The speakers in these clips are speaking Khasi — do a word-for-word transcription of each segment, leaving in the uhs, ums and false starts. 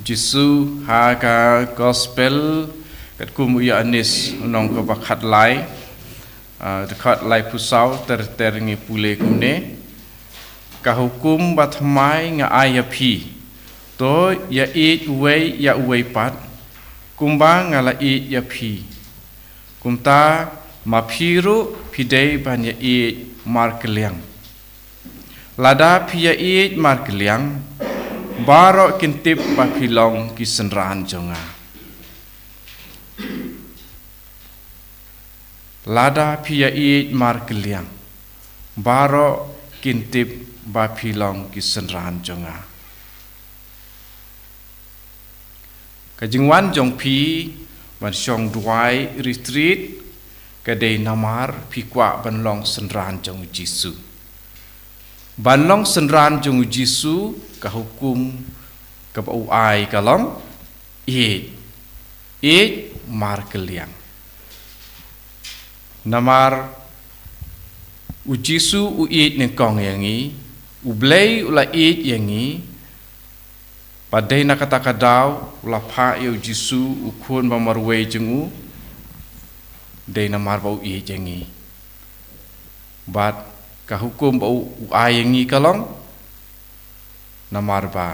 Jisu ha ka Gospel katkum u Ïoannis, lynnong kaba khatlai, ah, dkhot laiphew saw, ter ter ngi pule kumne: Ka hukum bathymmai nga ai ïa phi: to ïaieit uwei ïa uwei pat, kumba nga la ïeit ïa phi. Kumta ma phi ruh phi dei ban ïaieit markylliang. Lada phi ïaieit markylliang, baroh kin tip ba phi long ki synran jong nga. Lada phi ïaieit markylliang, baroh kin tip ba phi long ki synran jong nga. Ka jingwan jong phi ban shong duwai retreat ka dei namar phi kwah ban long synran jong u Jisu. Ban long synran jong u Jisu, ka hukum kaba u ai ka long: ïeit, ïeit markylliang. Namar u Jisu u ïeit nyngkong ïa ngi, U Blei u la ïeit ïa ngi, bad dei na kata ka daw u la phah ïa u Jisu, u Khun ba marwei jong u, dei namar ba u ïeit ïa ngi. Bad ka hukum ba u, u ai ïa ngi ka long: namar ba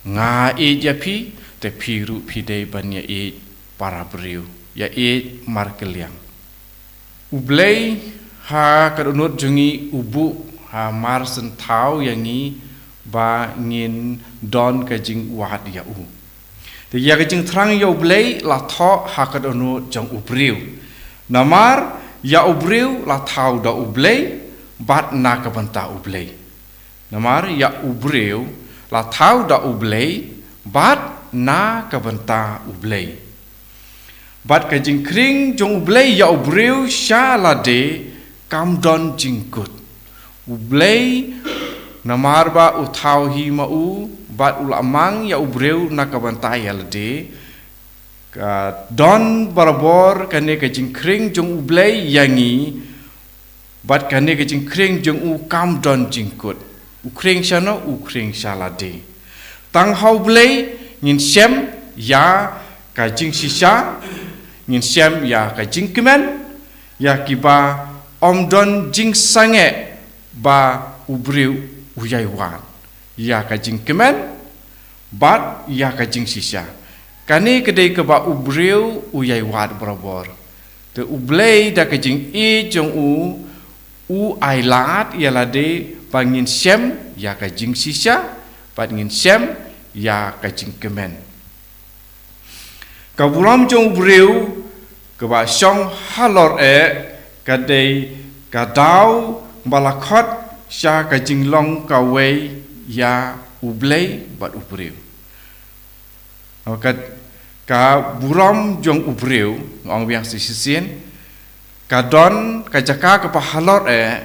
nga ïeit ïa phi, te phi ruh phi dei ban ïaieit para briew, ïaieit markylliang. U Blei ha ka dohnud jong ngi u buh ha mar shen thaw ïa ngi ba ngin don ka jingwad ïa u. Te ïa ka jingthrang ïa U Blei la thoh ha ka dohnud jong u briew. Namar ïa u briew la thaw da U Blei bad na ka bynta U Blei. Namar ïa u briew la thaw da U Blei bad na ka bynta U Blei. Bad ka jingkhring jong U Blei ïa u briew sha lade kam don jingkut. U Blei, namar ba u thaw hi ma u bad u la mang ïa u briew na ka bynta ïa lade, ka don barabor kane ka jingkhring jong U Blei ïa ngi. Bad kane ka jingkhring jong u kam don jingkut. U khring shano? U khring sha lade. Tang ha U Blei ngin shem ïa ka jingshisha, ngin shem ïa ka jingkmen, ïa kiba ym don jingsangeh ba u briew u ïai wad. Ïa ka jingkmen bad ïa ka jingshisha. Kane ka dei kaba u briew u ïai wad barabor. Te U Blei da ka jingïeit jong u, u ai lad ïa lade ba ngin shem ïa ka jingshisha bad ngin shem ïa ka jingkmen. Ka burom jong u briew kaba shong halor eh ka dei ka daw ba la khot sha ka jinglong kawei ïa U Blei bad u briew. Ka, ka burom jong u briew, nga ong biang sa shisien, ka don ka jaka kaba halor eh,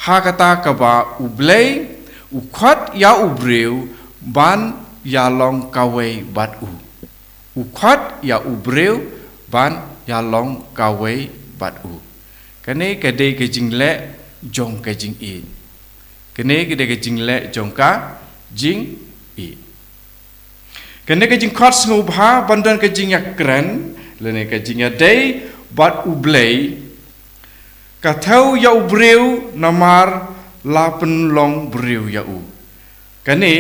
ha kata kaba U Blei u khot ïa u briew ban ïalong kawei bad u. U khot ïa u briew ban ïalong kawei bad u. Kane ka dei ka jingleh jong ka jingïeit. Kane ka dei ka jingleh jong ka jingïeit. Kane ka jingkhot sngewbha ban don ka jingïakren lane ka jingïadei bad U Blei, ka thew ïa u briew namar la pynlong briew ïa u. Kane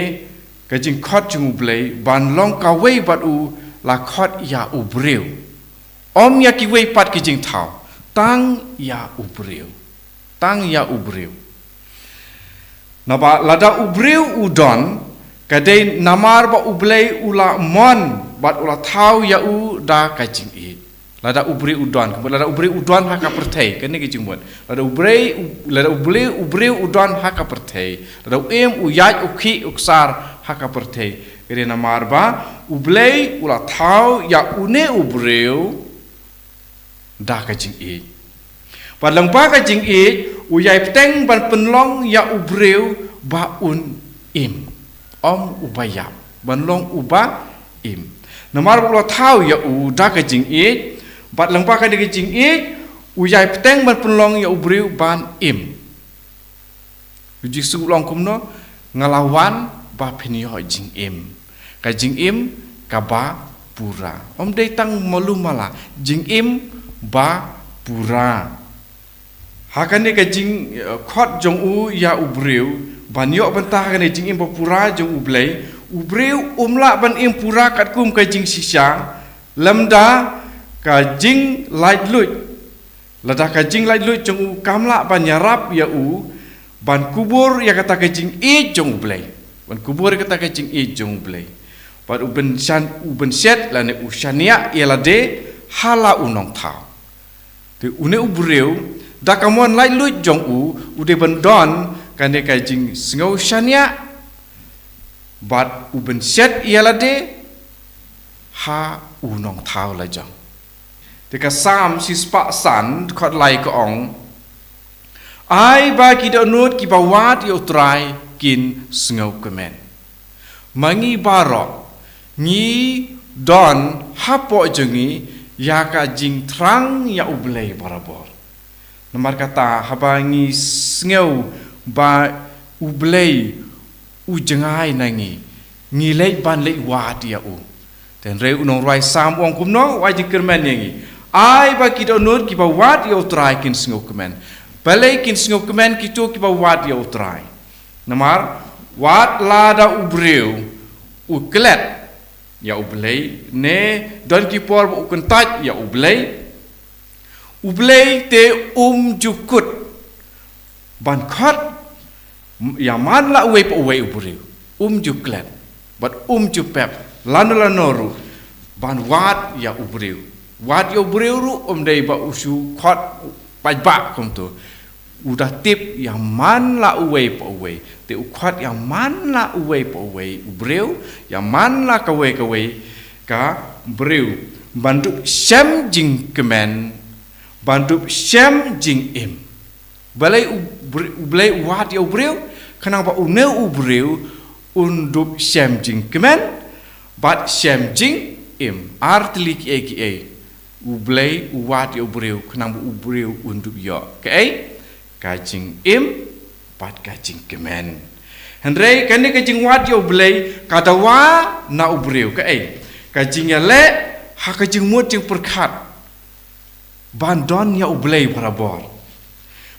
ka jingkhot jong U Blei ban long kawei bad u la khot ïa u briew. Ym ïa kiwei pat ki jingthaw, tang ïa u briew. Tang ïa u briew. Naba lada u briew u don, ka dei namar ba U Blei u la mon bad u la thaw ïa u da ka jingïeit. Lada u briew u don, ka mut lada u briew u don ha ka pyrthei, kane ka jingmut. Lada u briew u, lada u briew, u briew u don ha ka pyrthei, lada u im, u ïaid, u khih, u ksar ha ka pyrthei, ka dei namar ba U Blei u la thaw ïa une u briew da ka jingïeit. Bad lyngba ka jingïeit u ïai bteng ban pynlong ïa u briew ba un im, ym uba ïap, ban long uba im. Namar ba u la thaw ïa u da ka jingïeit, bad lyngba kane ka jingïeit u ïai bteng ban pynlong ïa u briew ban im. U Jisu u ong kumno? Nga la wan ba phin ïoh jingim, ka jingim kaba pura. Ym dei tang malu mala, jingim ba pura. Ha kane ka jing, eh, khot jong u ïa u briew, ban ïoh bynta ha kane jingim ba pura jong u Blei, u briew um lah ban im pura katkum ka jingshisha, lymda ka jinglaitluid. Lada ka jinglaitluid jong u kam lah ban ïarap ïa u, ban kubur ïa kata ka jingïeit jong u Blei. Ban kubur ïa kata ka jingïeit jong u Blei. Bad u bynsan, u bynshet lane u shaniah ïa lade ha la u nongthaw. Te une u briew, da ka mon laitluid jong u, u dei ban don kane ka jingsngew shaniah, bad u bynshet ïa lade ha u nongthaw lajong. Te ka Salm shispah san, dkhot lai ka ong, ai ba ki dohnud kiba wad ïa u Trai kin sngewkmen. Ma ngi baroh, ngi don hapoh jong ngi ïa ka jingthrang ïa u Blei barabor. Namar kata, haba ngi sngew ba u Blei u jngai na ngi, ngi leit ban leit wad ïa u. Hynrei u nongrwai Salm u ong kumno, u ai jingkyrmen ïa ngi. Ai ba ki dohnud kiba wad ïa u Trai kin sngewkmen. Balei kin sngewkmen kito kiba wad ïa u Trai? Namar, wat lada u briew u klet ïa u Blei, ne don ki por ba u kyntait ïa u Blei, u Blei te um ju kut ban khot ïa man la uwei pa uwei u briew. Um ju klet bad um ju pep lano lano ruh ban wad ïa u briew. Wad ïa u briew ruh ym dei ba u shu khot paidbah kumto. U da tip ïa man la uwei pa uwei. Te u khot ïa man la uwei pa uwei u briew, ïa man la kawei kawei ka briew. Ban dup shem jingkmen, ban dup shem jingim. Balei u bre-, u Blei u wad ïa u briew, khnang ba une u briew un dup shem jingkmen bad shem jingim. Ar tylli kiei kiei. U Blei u wad ïa u briew khnang ba u briew un dup ïoh kaei? Ka jingim bad ka jingkmen. Hynrei kane ka jingwad ïa u Blei ka dawa na u briew kaei? Ka jingïaleh ha ka jingmut jingpyrkhat ban don ïa u Blei barabor.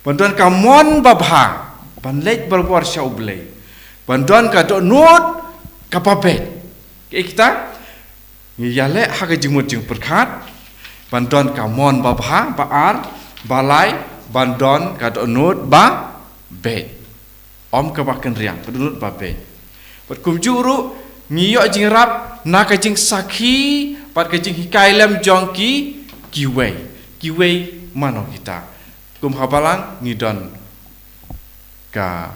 Ban don ka mon babha ban leit barabor sha u Blei. Ban don ka dohnud kaba beit. Kaei kita? Ngi ïaleh ha ka jingmut jingpyrkhat, ban don ka mon babha, ba ar, ba lai, ban don ka dohnud ba beit. Ym kaba kynriang, ka dohnud ba beit. Bad kumjuh ruh, ngi ïoh jingïarap na ka jingsakhi bad ka jinghikai lem jong ki, kiwei. Kiwei mano kita? Kum ha balang ngi don ka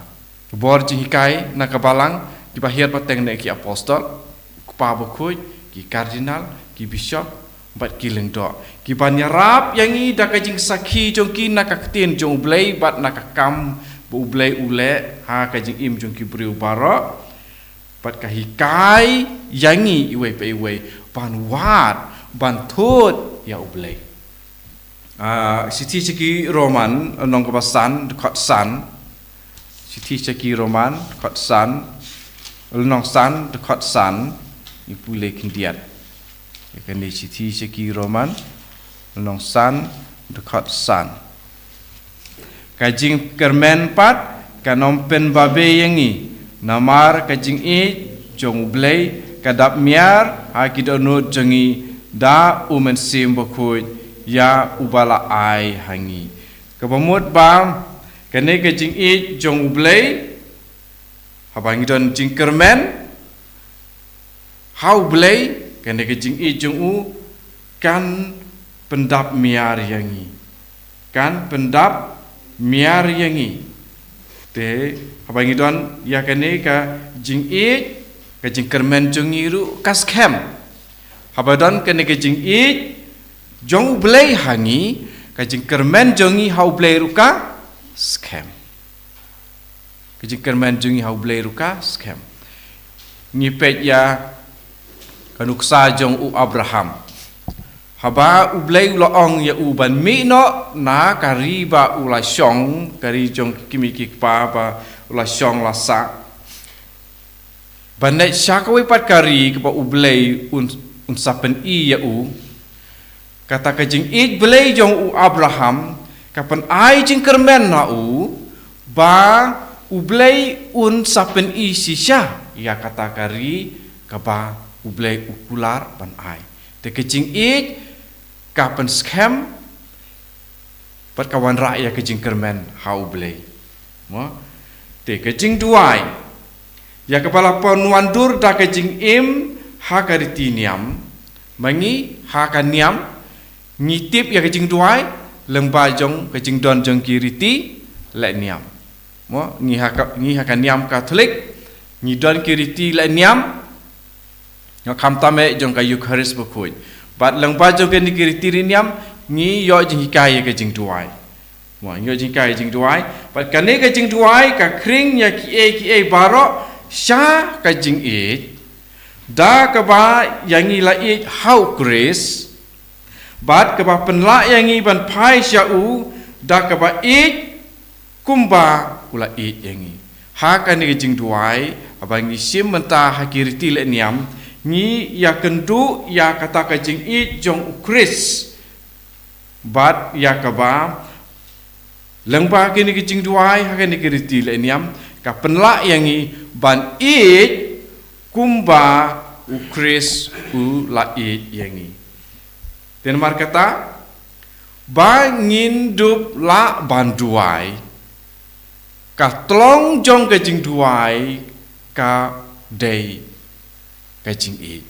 bor jinghikai na ka balang, kiba hiar pateng ne ki apostol, u kpa bakhuid, ki kardinal, ki bishop bad ki lyngdoh, kiban ïarap ïa ngi da ka jingsakhi jong ki na ka ktien jong u Blei bad na ka kam ba u Blei u leh ha ka jingim jong ki briew baroh. Bad ka hikai ïa ngi iwei pa iwei ban wad, ban thut ïa u Blei. Ah, shithi sha ki Roman, lynnong kaba san, dkhot san. Shithi sha ki Roman, dkhot san, lynnong san, dkhot san. Ngi pule khyndiat. Ïa kane shithi sha ki Roman, lynnong san, dkhot san. Ka jingkyrmen pat kan ym pynbabe ïa ngi, namar ka jingïeit jong u Blei ka dap miar ha ki dohnud jong ngi da u Mynsiem Bakhuid ïa uba la ai ha ngi. Kaba mut ba kane ka jingïeit jong u Blei, haba ngi don jingkyrmen ha u Blei, kane ka jingïeit jong u kan pyndap miar ïa ngi. Kan pyndap miar ïa ngi. Te, haba ngi don ïa kane ka jingïeit, ka jingkyrmen jong ngi ruh ka skhem. Haba don kane ka jingïeit jong u Blei ha ngi, ka jingkyrmen jong ngi ha u Blei ruh ka skhem. Ka jingkyrmen jong ngi ha u Blei ruh ka skhem. Ngi peit ïa ka nuksa jong u Abraham. Haba u Blei u la ong ïa u ban mih noh na ka ri ba u la shong, ka ri jong ki kmie ki kpa ba u la shong la sah. Ban leit sha kawei pat ka ri kaba U Blei un, un sa pyni ïa u. Kata ka jingïeit Blei jong u Abraham, ka pynai jingkyrmen na u, ba U Blei un sa pyni shisha ïa kata ka ri kaba U Blei u kular ban ai. Te ka jingïeit ka pynskhem, bad ka wanrah ïa ka jingkyrmen ha U Blei. Mo? Te ka jingduwai. Ïa kaba la pynwandur da ka jingim ha ka riti niam. Ma ngi ha ka niam, ngi tip ïa ka jingduwai, lyngba jong ka jingdon jong ki riti leh niam. Mo, ngi ha ka, ngi ha ka niam Katholik, ngi don ki riti leh niam, nga khamtam eh jong ka Eucharist bakhuid. Bad lyngba jong kane ki riti leh niam, ngi ïoh jinghikai ïa ka jingduwai. Mo, ngi ïoh jinghikai ïa jingduwai. Bad kane ka jingduwai, ka khring ïa kiei kiei baroh, sha ka jingïeit. Da kaba ïa ngi la ïeit ha U Khrist. Bad kaba pynlah ïa ngi ban phai sha u, da kaba ïeit, kumba u la ïeit ïa ngi. Ha kane ka jingduwai, haba ngi shim mynta ha ki riti leh niam, ngi ïakynduh ïa kata ka jingïeit jong U Khrist. Bad ïa kaba, lyngba kane ka jingduwai, ha kane ka riti leh niam, ka pynlah ïa ngi ban ïeit, kumba U Khrist u la ïeit ïa ngi. Te namar kata, ba ngin dup lah ban duwai, ka tlong jong ka jingduwai, ka dei ka jingïeit.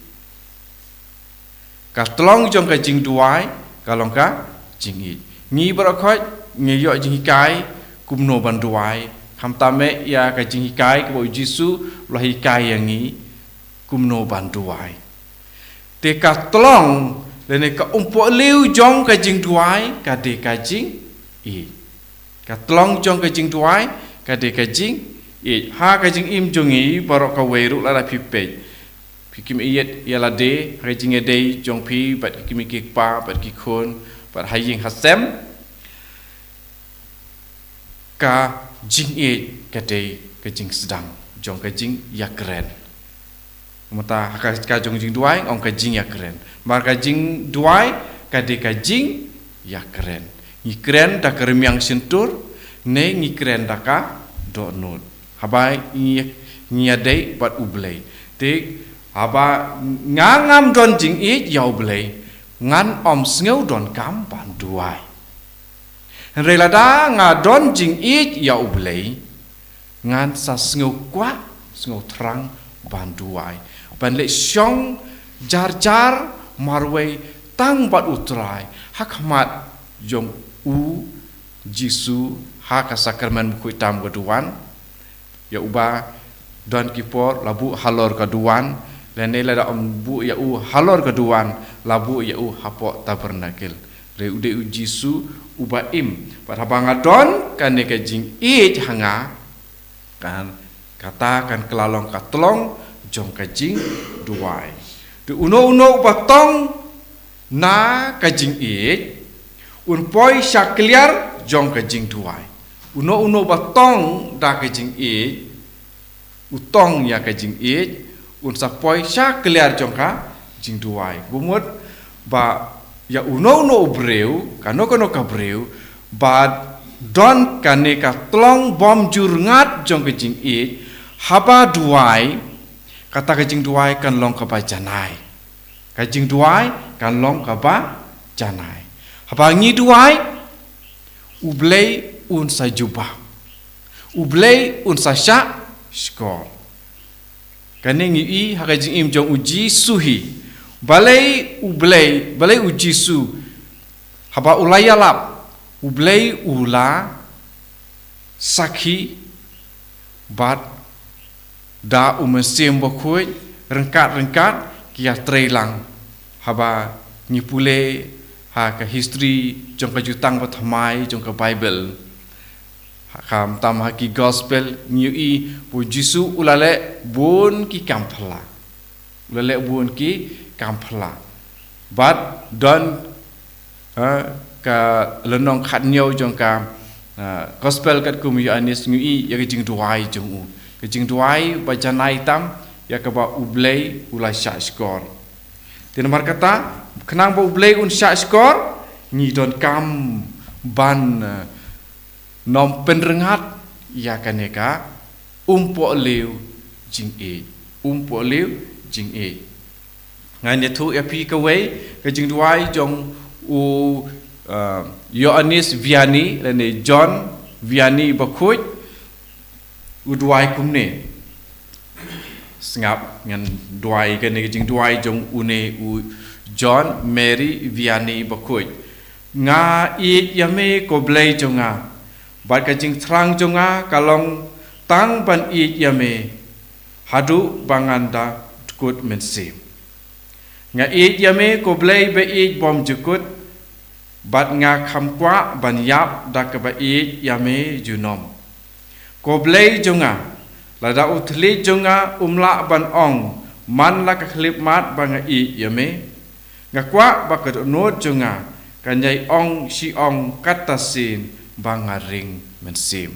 Ka tlong jong ka jingduwai, ka long ka jingïeit. Ngi baroh khoit, ngi ïoh jinghikai, kumno ban duwai. Khamtam eh ïa ka jinghikai, kaba U Jisu, u la hikai ïa ngi, kumno ban duwai. Te ka tlong, lane ka umpohliew jong ka jingduwai, ka dei ka jingïeit. Ka tlong jong ka jingduwai, ka dei ka jingïeit. Ha ka jingim jong ngi, baroh kawei ruh lada phi peit. Phi khmih ïeit ïa lade, ha ka jingïadei jong phi, bad ki kmie ki kpa, bad ki khun, bad ha ïing ha sem. Ka jingïeit ka dei ka jingsdang jong ka jingïakren. Kumta ha ka, ka jong jingduwai, ong ka jingïakren. Namar ka jingduwai, ka dei ka jingïakren. Ngi kren da ka rmiang shyntur, ne ngi kren da ka dohnud. Haba ngi, ngi ïadei bad U Blei. Te, haba nga ngam don jingïeit ïa U Blei, ngan ym sngew donkam ban duwai. Hynrei lada nga don jingïeit ïa U Blei, ngan sa sngew kwah, sngew thrang ban duwai. Ban leit shong jar jar marwei tang bad U Trai. Ha khmat jong U Jisu ha ka sakramen bakhuid tam ka duwan. Ïa uba don ki por la buh halor ka duwan, lane lada ym buh ïa u halor ka duwan, la buh ïa u hapoh tabernakel. Hynrei u dei U Jisu uba im. Bad haba nga don kane ka jingïeit ha nga, kan, kata kan kylla long ka tlong jong ka jingduwai. Te uno uno uba tong na ka jingïeit, un poi sha kliar jong ka jingduwai. Uno uno ba tong da ka jingïeit, u tong ïa ka jingïeit, un sa poi sha kliar jong ka jingduwai. Bamut ba ïa uno uno u briew, kano kano ka briew, ba don kane ka tlong bym ju rngat jong ka jingïeit, haba duwai, kata ka jingduwai kan long kaba janai. Ka jingduwai kan long kaba janai. Haba ngi duwai, U Blei un sa jubab. U Blei un sa shah shkor. Kane ngi i ha ka jingim jong U Jisu hi. Balei U Blei, balei U Jisu, haba u la ïalap, U Blei u la sakhi bad da U Mynsiem Bakhuid, ryngkat ryngkat ki ïatrei lang. Haba ngi pule ha ka history jong ka Jutang Bathymmai jong ka Baibl, ha, khamtam ha ki gospel, ngi ïohi ba U Jisu u la leh bun ki kam phylla. U la leh bun ki kam phylla. Bad don, eh, ka lynnong khathynñiew jong ka, eh, gospel katkum u Ïoannis, ngi ïohi ïa ka jingduwai jong u. Ka jingduwai ba janai tam, ïa kaba U Blei u la shahshkor. Te namar kata, khnang ba U Blei un shahshkor, ngi donkam ban, eh, nym pynrngat ïa kane ka umpohliew jingïeit. Umpohliew jingïeit. Ngan ïathuh ïa phi kawei ka jingduwai jong u, eh, Ïoannis Vianney, lane John Vianney bakhuid, u duwai kumne. Sngap, ngan duwai kane ka jingduwai jong une u John Mary Vianney bakhuid. Nga ïeit ïa me ko Blei jong nga. Bad ka jingthrang jong nga ka long tang ban ïeit ïa me haduh ba ngan da dkut mynsiem. Nga ïeit ïa me ko Blei ba ïeit bymjukut, bad nga kham kwah ban ïap da kaba ïeit ïa me junom. Ko Blei jong nga, lada u thylliej jong nga um lah ban ong man la ka khyllipmat ba nga ïeit ïa me, nga kwah ba ka dohnud jong nga kan ïai ong shi ong katta sien ba nga ring mynsiem.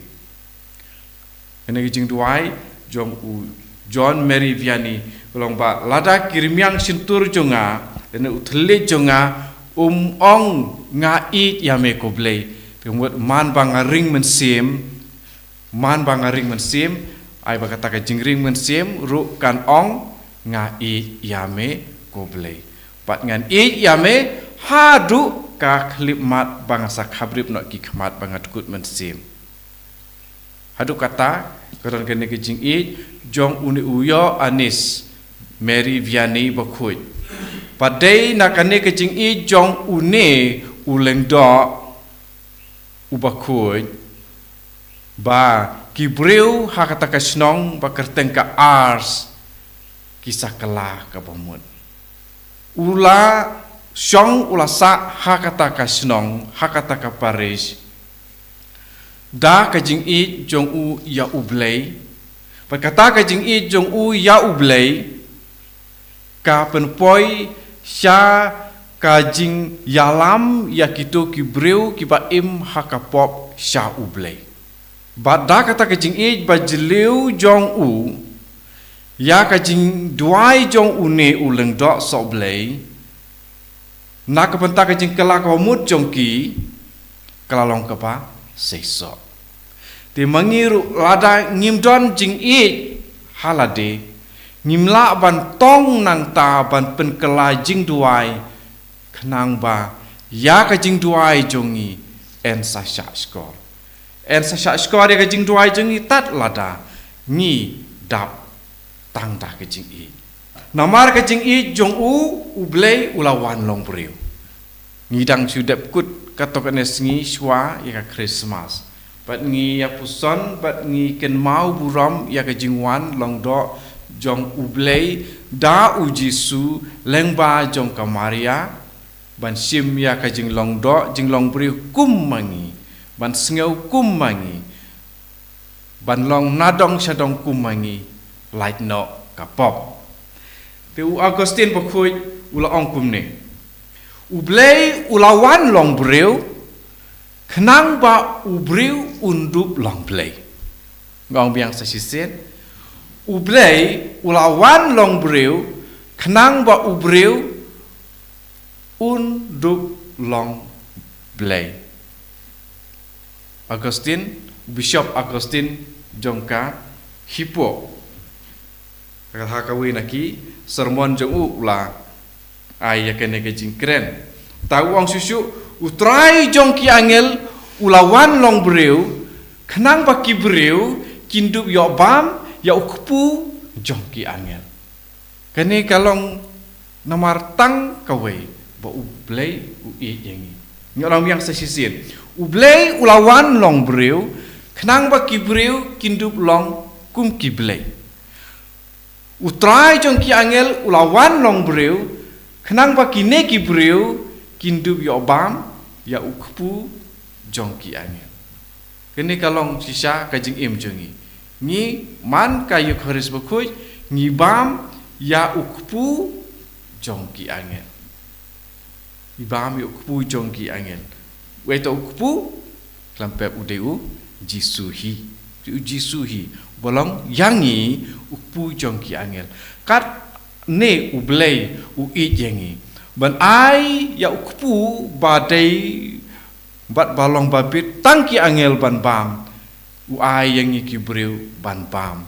Kane ka jingduwai jong u John Mary Vianney ka long ba lada ki rmiang shyntur jong nga, lane u thylliej jong nga, um ong nga ïeit ïa me ko Blei, te mut man ba nga ring mynsiem, man ba nga ring mynsiem, ai ba kata ka jingring mynsiem ruh kan ong nga ïeit ïa me ko Blei. Bad ngan ïeit ïa me haduh ka khyllipmat ba nga sa khabrip noh ki khmat ba nga dkut mynsiem. Haduh kata, ka don kane ka jingïeit jong une u Ïoannis Mary Vianney bakhuid. Bad dei na kane ka jingïeit jong une u lyngdoh u bakhuid, ba ki briew ha kata ka shnong ba kyrteng ka Ars ki sa kylla ka bamut. U la shong u la sah ha kata ka shnong, ha kata ka parish, da ka jingïeit jong u ïa U Blei. Bad kata ka jingïeit jong u ïa U Blei ka pynpoi sha ka jingïalam ïa kito ki briew kiba im ha ka pop sha U Blei. Bad da kata ka jingïeit ba jylliew jong u ïa ka jingduwai jong une u lyngdoh sohblei, na ka bynta ka jingkylla ka bamut jong ki, ka la long kaba seisoh. Te ma ngi ruh lada ngim don jingïeit ha lade, ngim lah ban tong nangta ban pynkylla jingduwai, khnang ba ïa ka jingduwai jong ngi yn sa shahshkor. Yn sa shahshkor ïa ka jingduwai jong ngi tad lada ngi dap tang da ka jingïeit. Namar ka jingïeit jong u, U Blei u la wan long briew. Ngi dang shu dep kut katto katne sngi shuwa ïa ka Christmas. Bad ngi ïa puson, bad ngi kynmaw burom ïa ka jingwan long doh jong U Blei da U Jisu lyngba jong ka Maria, ban shim ïa ka jinglong doh, jinglong briew kum ma ngi, ban sngew kum ma ngi, ban long nadong shadong kum ma ngi, lait noh ka pop. Te u Augustine bakhuid u la ong kumne: U Blei u la wan long briew, khnang ba u briew un dup long Blei. Nga ong biang sa shisien. U Blei u la wan long briew, khnang ba u briew un dup long Blei. Augustine, Bishop Augustine jong ka Hippo, ha kawei na ki sermon jong u u la ai ïa kane ka jingkren. Te u ong shuh shuh, U Trai jong ki angel u la wan long briew, khnang ba ki briew kin dup ïoh bam ïa u kpu jong ki angel. Kane ka long namar tang kawei ba U Blei u ïeit ïa ngi. Ngi ong biang sa shisien. U Blei u la wan long briew, khnang ba ki briew kin dup long kum ki blei. U Trai jong ki angel u la wan long briew, khnang ba kine ki briew kin dup ïoh bam ïa u kpu jong ki angel. Kane ka long shisha ka jingim jong ngi. Ngi man ka Eukharist bakhuid, ngi bam ïa u kpu jong ki angel. Ngi bam ïa u kpu jong ki angel. Uei uta u kpu? Khlem pep u dei U Jisu hi. U Jisu hi, ba long ïa ngi u kpu jong ki angel. Katne U Blei u ïeit ïa ngi, ban ai ïa u kpu ba dei bad ba long ba bit tang ki angel ban bam, u ai ïa ngi ki briew ban bam.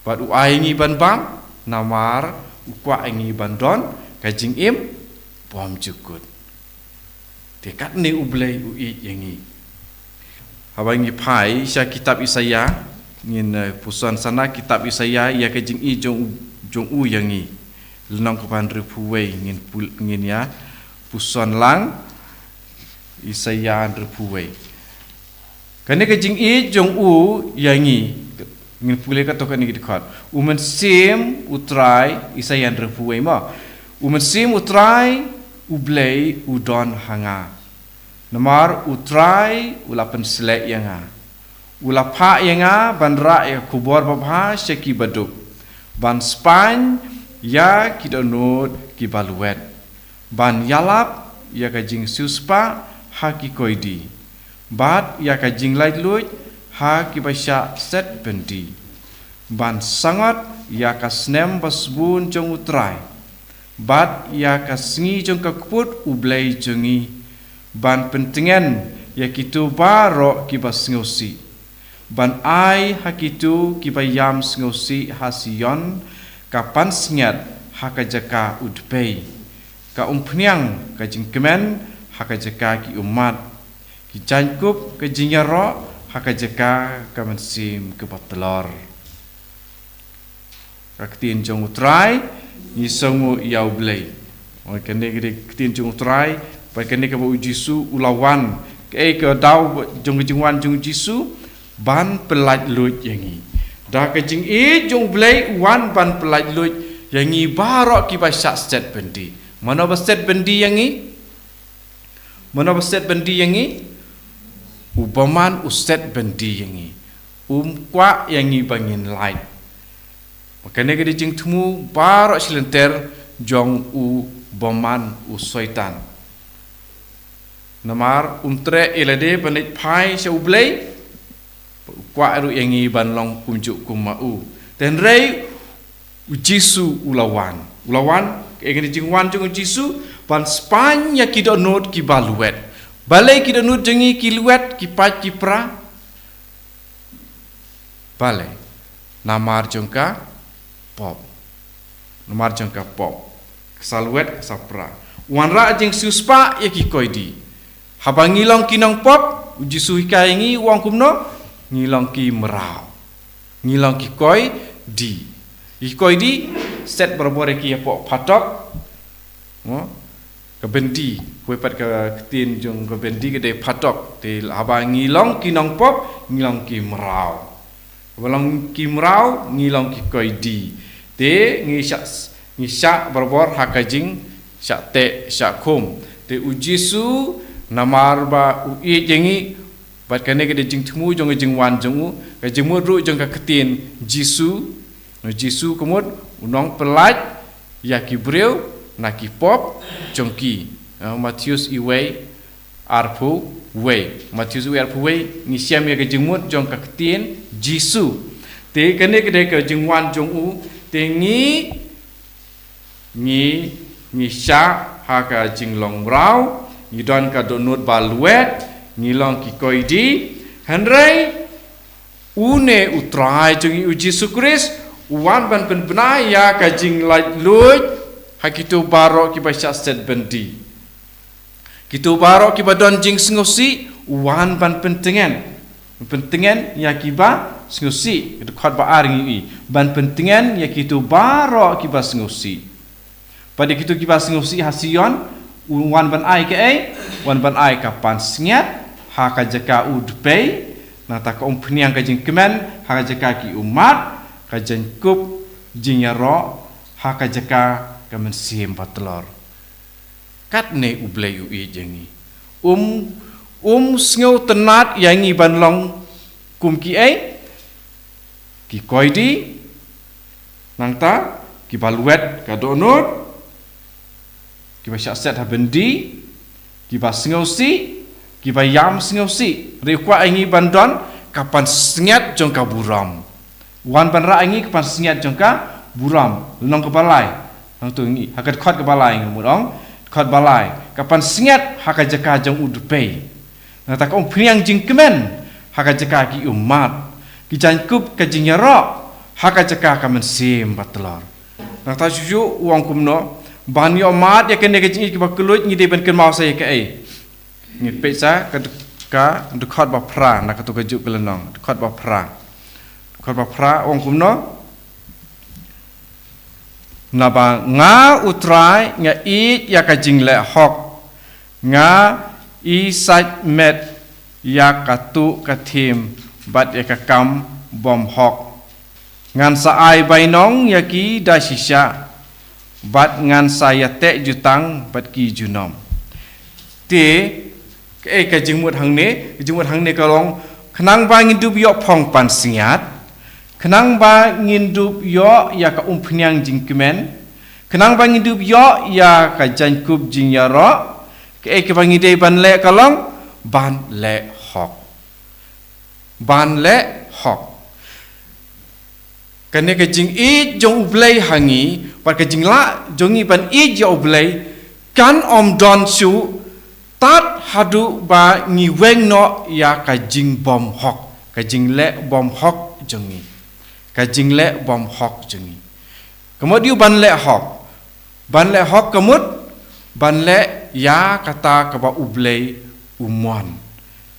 Bad u ai ïa ngi ban bam, namar u kwah ïa ngi ban don ka jingim bymjukut. Te katne U Blei u ïeit ïa ngi. Haba ngi phai sha kitab Isaïah, ngin, eh, puson sana kitab Isaïah ïa ka jingïeit jong u, jong u ïa ngi. Lynnong kaba hynriewphew wei, ngin pul-, ngin ïa puson lang Isaïah hynriewphew wei. Kane ka jingïeit jong u ïa ngi. Ngin pule kato kane ka dkhot. U Mynsiem U Trai, Isaïah hynriewphew wei mo. U Mynsiem U Trai U Blei u don ha nga. Namar U Trai u la pynsleh ïa nga. U la phah ïa nga ban rah ïa ka khubor babha sha ki baduk. Ban spaiñ ïa ki dohnud ki balwet. Ban ïalap ïa ka jingsiewspah ha ki koidi. Bad ïa ka jinglaitluid ha ki ba shah set byndi. Ban sangot ïa ka snem ba sbun jong U Trai. Bad ïa ka sngi jong ka kput U Blei jong ngi. Ban pyntngen ïa kito baroh ki ba sngewsih. Ban ai ha kito ki ba ïam sngewsih ha Sion, ka pansngiat ha ka jaka u dpei. Ka umphniang ka jingkmen ha ka jaka ki ummat. Ki jaiñkup ka jingïaroh ha ka jaka ka mynsiem kaba tlor. Ka ktien jong U Trai, ngi sngew ïa U Blei. Oi, kane ka dei ka ktien jong U Trai, ba kane kaba U Jisu u la wan. Kaei ka daw jong ka jingwan jong U Jisu, ban pyllait luid ïa ngi. Da ka jingïeit jong U Blei u wan ban pyllait luid ïa ngi baroh ki ba shah set byndi. Mano ba set byndi ïa ngi? Mano ba set byndi ïa ngi? U bymman u set byndi ïa ngi. Um kwah ïa ngi ba ngin lait. Kane ka dei jingthmu baroh shilynter jong u bymman u Soitan. Namar um treh ïa lade ban leit phai sha U Blei. U kwah ruh ïa ngi ban long kumjuh kum ma u. Te hynrei U Jisu u la wan. U la wan, ïa kane ka jingwan jong U Jisu, ban spaiñ ïa ki dohnud ki ba lwet. Balei ki dohnud jong ngi ki lwet, ki pait ki pra? Balei? Namar jong ka pop. Namar jong ka pop. Ka sa lwet, ka sa pra. U wanrah jingsiewspah ïa ki koidi. Haba ngi long ki nongpop, U Jisu hikai ïa ngi u ong kumno? Ngi long ki mraw. Ngi long ki koidi. Ki koidi, set barabor ïa ki hapoh phatok. Mo? Ka byndi, poi pat ka ktien jong ka byndi ka dei phatok. Te haba ngi long ki nongpop, ngi long ki mraw. Haba long ki mraw, ngi long ki koidi. Te ngi shah, ngi shah barabor ha ka jingshah teh, shah khum. Te U Jisu, namar ba u ïeit ïa ngi, bad kane ka dei jingthmu jong ka jingwan jong u, ka jingmut ruh jong ka ktien Jisu, Jisu ka mut u nongpyllait ïa ki briew na ki pop jong ki. Eh, Mathaios uwei arphew wei. Mathaios uwei arphew wei, ngi shem ïa ka jingmut jong ka ktien Jisu. Te kane ka dei ka jingwan jong u, te ngi, ngi, ngi shah ha ka jinglong mraw, ngi don ka dohnud ba lwet, ngi long ki koidi, hynrei Une U Trai jong ngi U Jisu Khrist, u wan ban pynbna ïa ka jinglaitluid ha kito baroh kiba shah set byndi. Kito baroh kiba don jingsngewsih, u wan ban pyntngen. Pyntngen ïa kiba sngewsih, dkhot ba ar ngi ïohi. Ban pyntngen ïa kito baroh kiba sngewsih. Bad ïa kito kiba sngewsih ha Sion, u wan ban ai kaei, wan ban ai ka pansngiat ha ka jaka u dpei, nangta ka umphniang ka jingkmen ha ka jaka ki ummat, ka jingkup jingïaroh ha ka jaka ka mynsiem batlor. Katne U Blei u ïeit ïa ngi. Um, um sngewtynnad ïa ngi ban long kum kiei, ki koidi, nangta kiba lwet ka dohnud, kiba shah set ha byndi, kiba sngewsih, kiba ïam sngewsih. Hynrei u kwah ïa ngi ban don ka pansngiat jong ka burom. Wan ban rah ïa ngi ka pansngiat jong ka burom. Lynnong kaba lai. Hangto ngi, ha ka dkhot kaba lai ngi mut ong. Dkhot ba lai. Ka pansngiat ha ka jaka jong u dpei. Nangta ka umphniang jingkmen ha ka jaka ki ummat. Ki jaiñkup ka jingïaroh ha ka jaka ka mynsiem batlor. Nangta shuh shuh u ong kumno, ban ïoh mad ïa kane ka jingïeit kaba kylluid ngi dei ban kynmaw sa ïa kaei. Ngi peit sa ka, ka dkhot ba phra na kato kajuh ka lynnong, dkhot ba phra. Dkhot ba phra u ong kumno. Naba nga u Trai nga ïeit ïa ka jingleh hok. Nga i sait met ïa ka tuh ka thim bad ïa ka kam bym hok. Ngan sa ai bainong ïa ki da shisha bad ngan sa ïateh jutang bad ki junom. Te, kaei ka jingmut hangne, ka jingmut hangne ka long, khnang ba ngin dup ïoh phong pansngiat, khnang ba ngin dup ïoh ïa ka umphniang jingkmen, khnang ba ngin dup ïoh ïa ka jaiñkup jingïaroh, kaei kaba ngi dei ban leh ka long, ban leh hok. Ban leh hok. Kane ka jingïeit jong u Blei ha ngi, bad ka jinglah jong ngi ban ïeit ïa u Blei, kan ym don shuh, tad haduh ba ngi weng noh ïa ka jingbym hok, ka jingleh bym hok jong ngi. Ka jingleh bym hok jong ngi. Ka mut ïa u ban leh hok. Ban leh hok ka mut, ban leh ïa kata kaba u Blei u mon.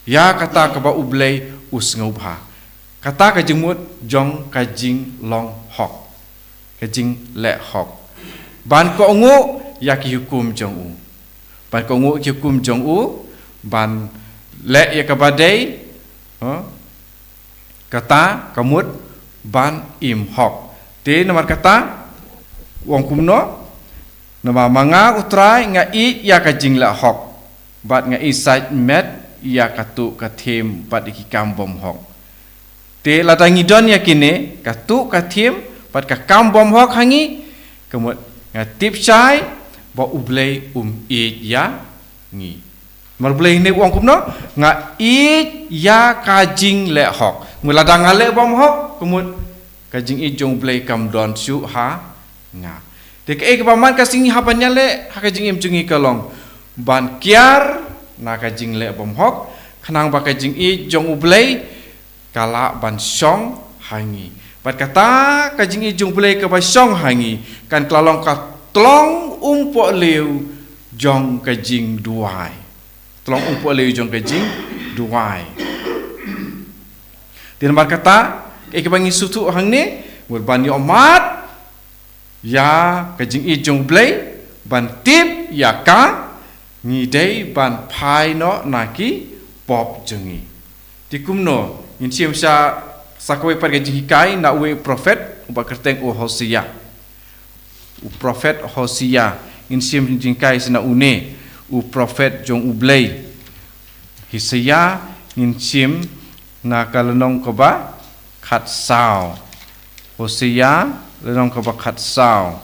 Ïa kata kaba u Blei u sngewbha. Kata ka jingmut jong ka jinglong hok. Ka jingleh hok. Ban kohnguh ïa ki hukum jong u. Ban kohnguh ïa ki hukum jong u. Ban leh ïa kaba dei. Huh? Kata ka mut ban im hok. Te namar kata, u ong kumno, namar ma nga u Trai nga ïeit ïa ka jingleh hok. Bad nga i sait met ïa ka tuh ka thim bad ïa ki kam bym hok. Te lada ngi don ïa kine, ka tuh ka thim, bad ka kam bym hok ha ngi, ka mut nga tip shai, ba u Blei um ïeit ïa ngi. Namar u Blei ne u ong kumno, nga ïeit ïa ka jingleh hok. Mut lada nga leh bym hok, ka mut ka jingïeit jong u Blei kam don shuh ha nga. Te kaei kaba man ka sngi hap ban ïaleh, ha ka jingim jong ngi ka long. Ban kiar, na ka jingleh bym hok, khnang ba ka jingïeit jong u Blei, ka lah ban shong ha ngi. Bad kata ka jingïeit jong u Blei kaba shong ha ngi. Kan kylla long ka tlong umpohliew jong ka jingduwai. Tlong umpohliew jong ka jingduwai. Te namar kata, kaei kaba ngi sngewthuh hangne, mut ban ïoh mad, ïa ka jingïeit jong u Blei, ban tip, ïa ka, ngi dei, ban phai noh, na ki, pop jong ngi. Te kumno, ngin shim sha, sa kawei pat ka jinghikai, na uwei u prophet, uba kyrteng u Hosea. U prophet Hosea, ngin shim jinghikai sha na une, u prophet jong u Blei. Hosea, ngin shim, na ka lynnong kaba khatsaw. Hosea, lynnong kaba khatsaw.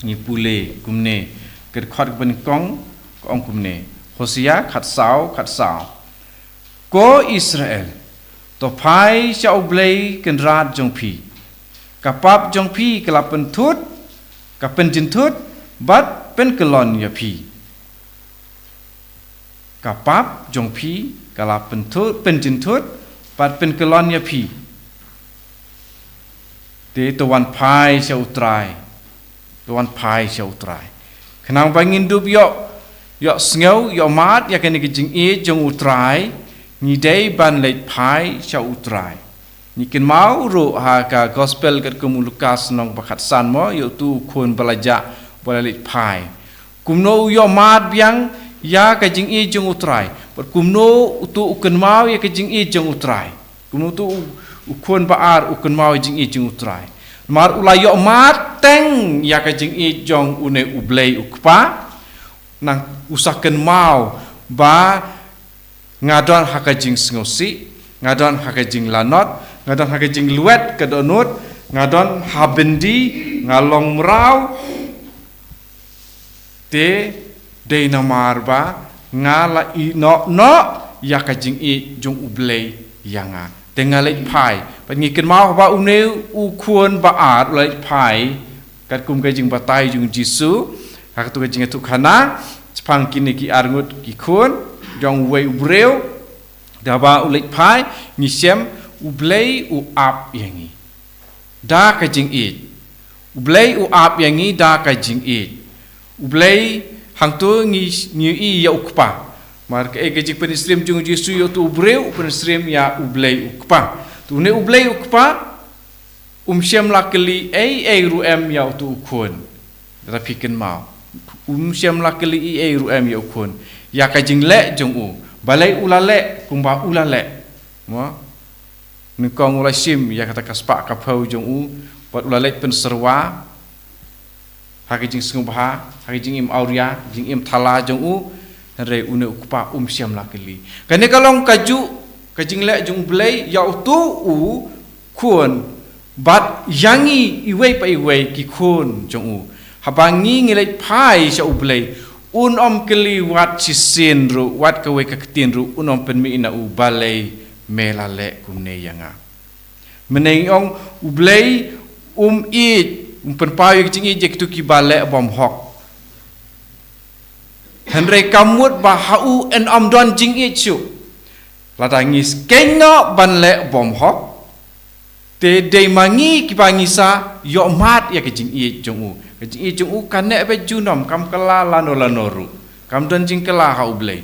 Ngi pule, kumne, ka dkhot kaba nyngkong, ka ong kumne. Hosea, khatsaw, khatsaw. Ko Israel, to phai sha u Blei kynrad jong phi. Ka pap jong phi, ka la pynthut, ka pynjynthut, bad pynkyllon ïa phi. Ka pap jong phi, ka la pynthut, pynjynthut, bad pynkyllon ïa phi. Te to wan phai sha u Trai. To wan phai sha u Trai. Khnang ba ngin dup ïoh, ïoh sngew, ïoh mad, ïa kane ka jingïeit jong u Trai, ngi dei ban leit phai sha u Trai. Ngi kynmaw ruh ha ka gospel katkum u Lukas lynnong ba khatsan mo, ïa utu u khun ba la jah, ba la leit phai. Kumno u ïoh mad biang, ïa ka jingïeit jong u Trai. Bad kumno utu u kynmaw ïa ka jingïeit jong u Trai. Kumno utu u, u khun ba ar u kynmaw ïa jingïeit jong u Trai. Namar u la ïoh mad teng ïa ka jingïeit jong une u Blei u Kpa. Nang u sa kynmaw ba nga don ha ka jingsngewsih, nga don ha ka jinglanot, nga don ha ka jinglwet ka dohnud, nga don ha byndi, nga long mraw, te dei namar ba nga la ïehnoh noh ïa ka jingïeit jong u Blei ïa nga. Te nga leit phai. Bad ngi kynmaw ba une u khun ba ar u leit phai. Katkum ka jingbatai jong Jisu. Ha katu ka jingïathuhkhana. Shaphang kine ki arngut ki khun. Jong uwei u briew. Da ba u leit phai. Ngi shem U Blei u ap ïa ngi. Da ka jingïeit. U Blei u ap ïa ngi da ka jingïeit. U Blei hangto ngi ngi i ïa u kpa. Mar ka e ka jingpynsyriem jong Jisu ïa utu u briew, u pynsyriem ïa U Blei u kpa. Tu ne U Blei u kpa, um shem la kylli ei ei ruh em ïa utu u khun. Da phi kynmaw. Um shem la kylli ei ei ruh em ïa u khun. Ïa ka jingleh jong u. Balei u la leh, kumba u la leh. Mo? Nyngkong u la shim ïa kata ka spah ka phew jong u, bad u la leit pynsyrwa, ha ka jingsngewbha, ha ka jingim awria, jingim thala jong u, hynrei une u kpa um shem la kylli. Kane ka long kajuh, ka jingleh jong U Blei, ïa utu u khun, bad ïa ngi iwei pa iwei ki khun jong u. Haba ngi ngi leit phai sha U Blei, un ym kylli wat shisien ruh, wat kawei ka ktien ruh, un ym pynmih na u balei me la leh kumne ïa nga. Mynne ngi ong U Blei um ïeit, um pynpaw ïa ka jingïeit ïa kitu kiba leh bymhok. Hynrei kam mut ba ha u yn ym don jingïeit shuh. Lada ngi skeiñ noh ban leh bymhok. Te dei ma ngi kiba ngi sa ïohmad ïa ka jingïeit jong u. Ka jingïeit jong u kan neh beit junom, kam kylla lano lano ruh. Kam don jingkylla ha U Blei.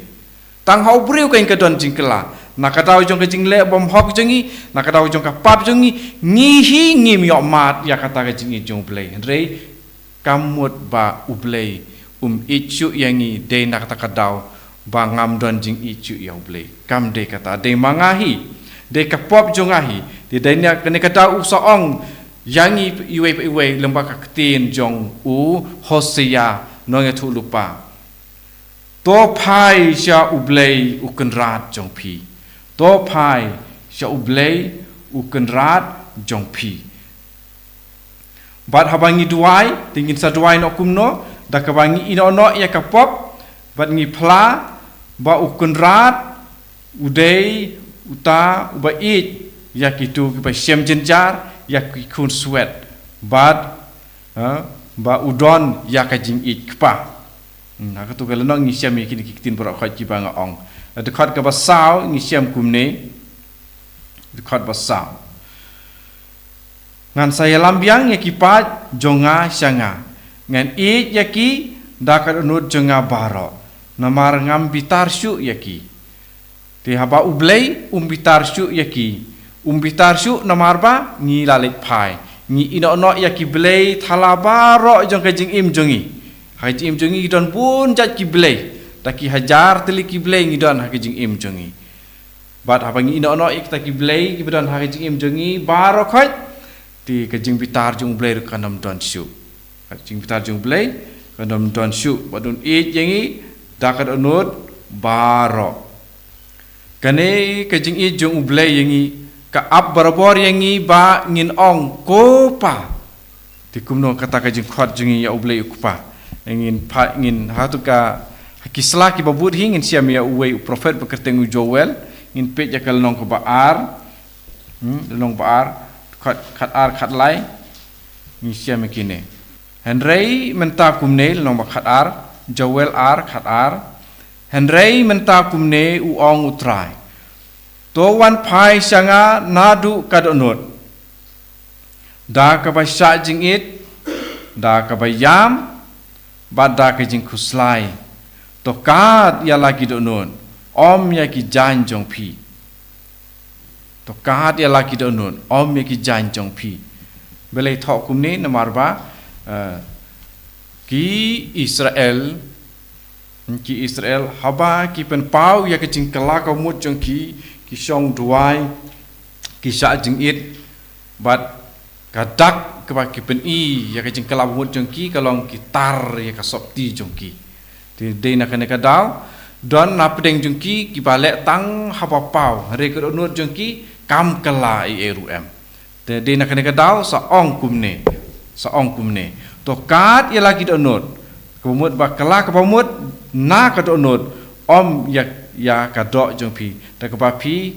Tang ha u briew kan ka don jingkylla. Na ka daw jong ka jingleh bymhok jong ngi, na ka daw jong ka pap jong ngi, ngi hi ngim ïohmad ïa kata ka jingïeit jong U Blei. Hynrei kam mut ba U Blei um ïeit shuh ïa ngi dei na kata ka daw ba ngam don jingïeit shuh ïa U Blei. Kam dei kata, dei ma nga hi, dei ka pop jong nga hi. Te dei na kane ka daw u sa ong ïa ngi iwei pa iwei lyngba ka ktien jong u Hosea nongïathuhlypa. To phai sha U Blei U Kynrad jong phi. To phai sha U Blei U Kynrad jong phi. Bad haba ngi duwai, te ngin sa duwai noh kumno, da kaba ngi ïehnoh noh ïa ka pop, bad ngi phla, ba U Kynrad, u dei uta uba ïeit ïa kitu kiba shem jynjar, ïa ki khun swet, bad, ha, ba u don ïa ka jingïeit kpa. Hmm, ha katu ka lynnong ngi shem ïa kine ki ktien baroh khoit kiba nga ong. Dkhot kaba saw ngi shem kumne. Dkhot ba saw. Ngan sa ïalam biang ïa ki paid jong nga sha nga. Ngan ïeit ïa ki da ka dohnud jong nga baroh. Namar ngam bitar shuh ïa ki. Te haba U Blei um bitar shuh ïa ki. Um bitar shuh namar ba ngi la leit phai. Ngi ïehnoh noh ïa ki blei thala baroh jong ka jingim jong ngi. Ha ka jingim jong ngi don bun jait ki blei. Da ki hajar tylli ki blei ngi don ha ka jingim jong ngi. Bad haba ngi ïehnoh noh ïa kita ki blei kiba don ha ka jingim jong ngi baroh khoit. Te ka jingbitar jong U Blei ruh kan ym don shuh. Ka jingbitar jong U Blei kan ym don shuh. Bad un ïeit ïa ngi da ka dohnud baroh. Kane ka jingïeit jong U Blei ïa ngi ka ap barabor ïa ngi ba ngin ong ko Pa. Te kumno kata ka jingkhot jong ngi ïa U Blei U Kpa. Ngin pha, ngin ha tu ka, ha ki sla kiba bud hi ngin shem ïa uwei u prophet ba kyrteng u Joel. Ngin peit ïa ka lynnong kaba ar. Hmm, lynnong ba ar. Khat, khat ar, khat lai. Ngin shem ïa kine. Hynrei mynta kumne, lynnong ba khat ar, Joel ar, khat ar. Hynrei mynta kumne u ong U Trai. To wan phai sha nga naduh ka dohnud. Da kaba shah jingit, da kaba ïam, bad da ka jingkhuslai. To kad ïa la ki dohnud, ym ïa ki jaiñ jong phi. To kad ïa la ki dohnud, ym ïa ki jaiñ jong phi. Balei thoh kumne namar ba, eh, ki Israel, ki Israel, haba ki pynpaw ïa ka jingkylla ka mut jong ki, ki shong duwai, ki shah jingit, bad ka dak kaba ki pyni ïa ka jingkylla ka mut jong ki, ka long ki tar ïa ka sopti jong ki. Te dei na kane ka daw, don na pdeng jong ki, kiba leh tang haba paw, hynrei ka dohnud jong ki, kam kylla ei ei ruh em. Te dei na kane ka daw, sa ong kumne, sa ong kumne. To kad ïa la ki dohnud, kaba mut ba kylla kaba mut, na ka dohnud, ym ïa, ïa ka doh jong phi. Te kaba phi,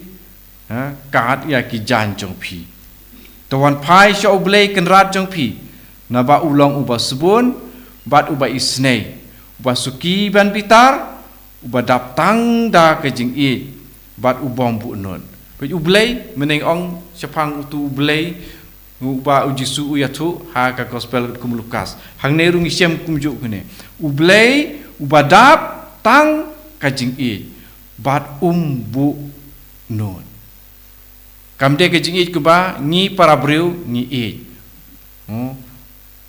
Ha, kat ïa ki jaiñ jong phi. To wan phai sha U Blei Kynrad jong phi, naba u long uba sbun bad uba isynei, uba suki ban bitar, uba dap tang da ka jingïeit bad u bym buhnud. Peit U Blei, mynne ong shaphang utu U Blei, uba U Jisu u ïathuh ha ka Gospel kum Lukas. Hangne ruh ngi shem kumjuh kane. U Blei uba dap tang ka jingïeit bad um buhnud. Kam dei ka jingïeit kaba ngi para briew ngi ïeit. Hmm.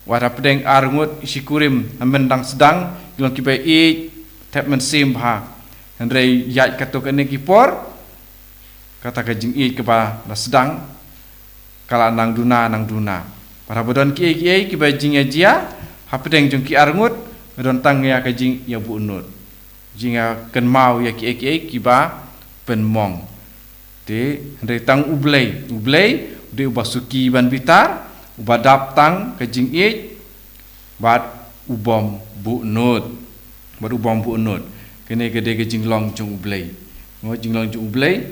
Wat hapdeng arngut shi kurim, mynta dang sdang, ki long kiba ïeit, thep mynsiem bha. Hynrei ïaid katto katne ki por, kata ka jingïeit kaba la sdang, ka la nang duna, nang duna. Para ba don kiei kiei kiba jingïajia hapdeng jong ki arngut, don tang ïa ka jingïabuhnud, jingïakynmaw ïa kiei kiei kiba pynmong. Te, hynrei tang U Blei, U Blei u dei uba suki ban bitar, uba dap tang ka jingïeit, bad u bym buhnud. Bad u bym buhnud. Kane ka dei ka jinglong jong U Blei. Mo, jinglong jong U Blei.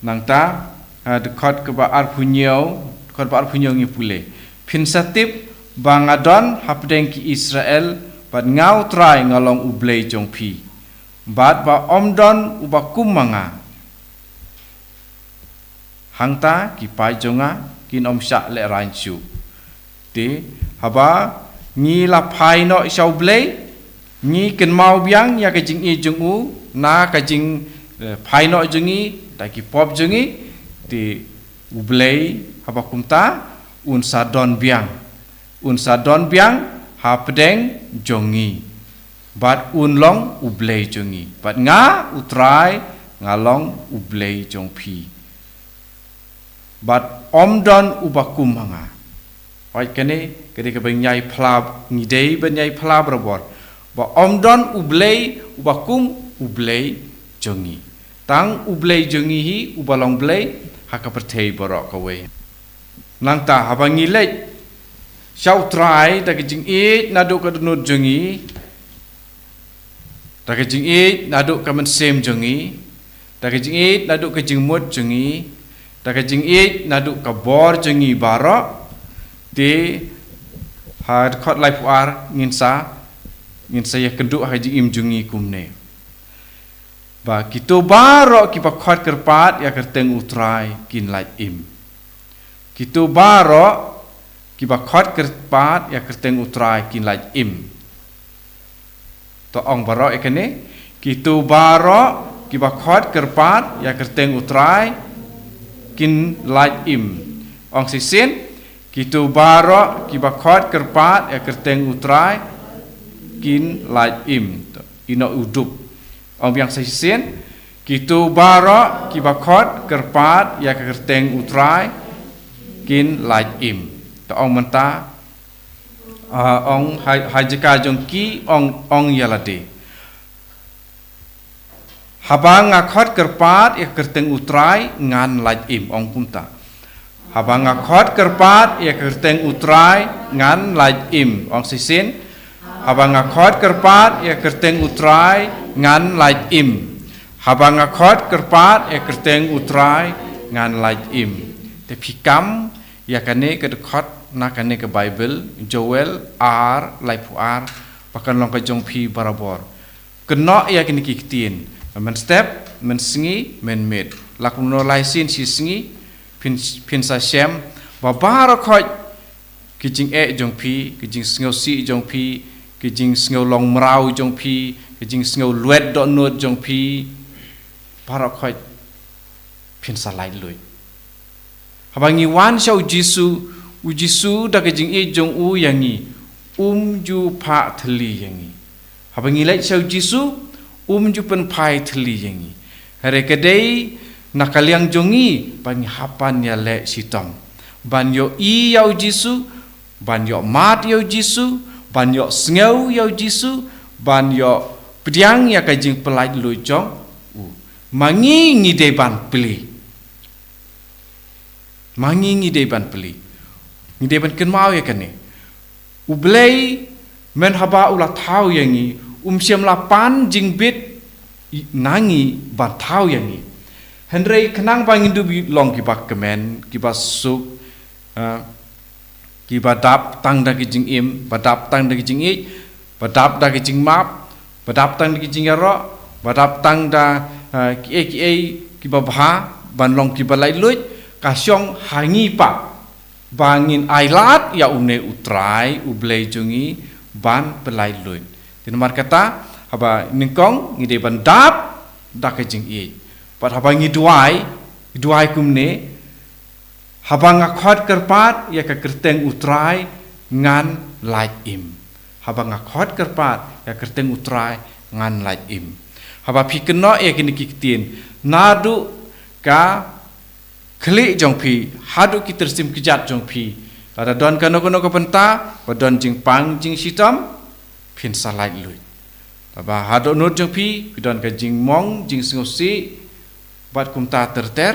Nangta, ha, dkhot kaba arphew hynñiew, dkhot ba arphew hynñiew ngi pule. Phin sa tip ba nga don hapdeng ki Israel, bad nga U Trai nga long U Blei jong phi. Bad ba ym don uba kum ma nga. Hangta ki paid jong nga kin ym shah lehraiñ shuh. Te, haba ngi la phai noh sha U Blei, ngi kynmaw biang ïa ka jingïeit jong u na ka jing, eh, phai noh jong ngi da ki pop jong ngi. Te U Blei haba kumta un sa don biang, un sa don biang hapdeng jong ngi. Bad un long U Blei jong ngi. Bad nga U Trai nga long U Blei jong phi. Bad ym don uba kum ma nga. Oi, kane, kane kaba ngi ïai pla, ngi dei ban ïai pla barabor. Ba ym don U Blei uba kum U Blei jong ngi. Tang U Blei jong ngi hi uba long Blei ha ka pyrthei baroh kawei. Nangta haba ngi leit sha U Trai da ka jingïeit naduh ka dohnud jong ngi, da ka jingïeit naduh ka mynsiem jong ngi, da ka jingïeit naduh ka jingmut jong ngi, da ka jingïeit naduh ka bor jong ngi baroh. Te ha dkhot laiphew ar ngin sa, ngin sa ïakynduh ha ka jingim jong ngi kumne. Ba kito baroh kiba khot kyrpad ïa ka kyrteng U Trai kin lait im. Kito baroh kiba khot kyrpad ïa ka kyrteng U Trai kin lait im. To ong baroh ïa kane. Kito baroh kiba khot kyrpad ïa ka kyrteng U Trai kin lait im. Ong shisien. Kito baroh kiba khot kyrpad ïa ka kyrteng U Trai kin lait im. To, ino u dup. Ong biang sa shisien. Kito baroh kiba khot kyrpad ïa ka kyrteng U Trai kin lait im. To ong mynta, ah, ong ha, ha jaka jong ki, ong, ong ïa lade. Haba nga khot kyrpad ïa ka kyrteng U Trai ngan lait im, ong kumta. Haba nga khot kyrpad ïa ka kyrteng U Trai ngan lait im, ong shisien. Haba nga khot kyrpad ïa ka kyrteng U Trai ngan lait im. Haba nga khot kyrpad ïa ka kyrteng U Trai ngan lait im. Te phi kam ïa kane ka dkhot na kane ka Baibl, Joel ar laiphew ar, ba kan long ka jong phi barabor. Kynnoh ïa kine ki ktien. Mynstep, mynsngi, mynmiet. La kumno lai sien shi sngi, phin, phin sa shem, ba baroh khoit ki jingeh jong phi, ki jingsngewsih jong phi, ki jingsngew long mraw jong phi, ki jingsngew lwet dohnud jong phi, baroh khoit phin sa lait luid. Haba ngi wan sha U Jisu, U Jisu da ka jingïeit jong u ïa ngi, um ju phah thylli ïa ngi. Haba ngi leit sha U Jisu, um ju pynphai thylli ïa ngi. Hynrei ka dei na ka liang jong ngi, ba ngi hap ban ïaleh shitom. Ban ïohi ïa U Jisu, ban ïohmad ïa U Jisu, ban ïohsngew ïa U Jisu, ban ïoh pdiang ïa ka jingpyllait luid jong u. Ma ngi ngi dei ban plie. Ma ngi ngi dei ban plie. Ngi dei ban kynmaw ïa kane. U Blei, myn haba u la thaw ïa ngi, um shym la pan jingbit na ngi ban thaw ïa ngi. Hynrei khnang ba ngin dup long kiba kmen, kiba suk, ah, kiba dap tang da ki jingim, ba dap tang da ki jingïeit, ba dap da ki jingmap, ba dap tang da ki jingïaroh, ba dap tang da, ah, kiei kiei kiba bha, ban long kiba laitluid, ka shong ha ngi pat. Ba ngin ailad ïa une u Trai, u Blei jong ngi, ban pyllait luid. Te namar kata, haba nyngkong ngi dei ban dap da ka jingïeit. Bad haba ngi duwai, duwai kumne, haba nga khot kyrpad ïa ka kyrteng u Trai, ngan lait im. Haba nga khot kyrpad ïa ka kyrteng u Trai, ngan lait im. Haba phi kynnoh ïa kine ki ktien, naduh ka khlieh jong phi, haduh ki tyrsim kjat jong phi. Lada don kano kano ka bynta ba don jingpang jingshitom, phin sa lait luid. Haba haduh nud jong phi, phi don ka jingmong jingsngewsih, bad kumta ter ter,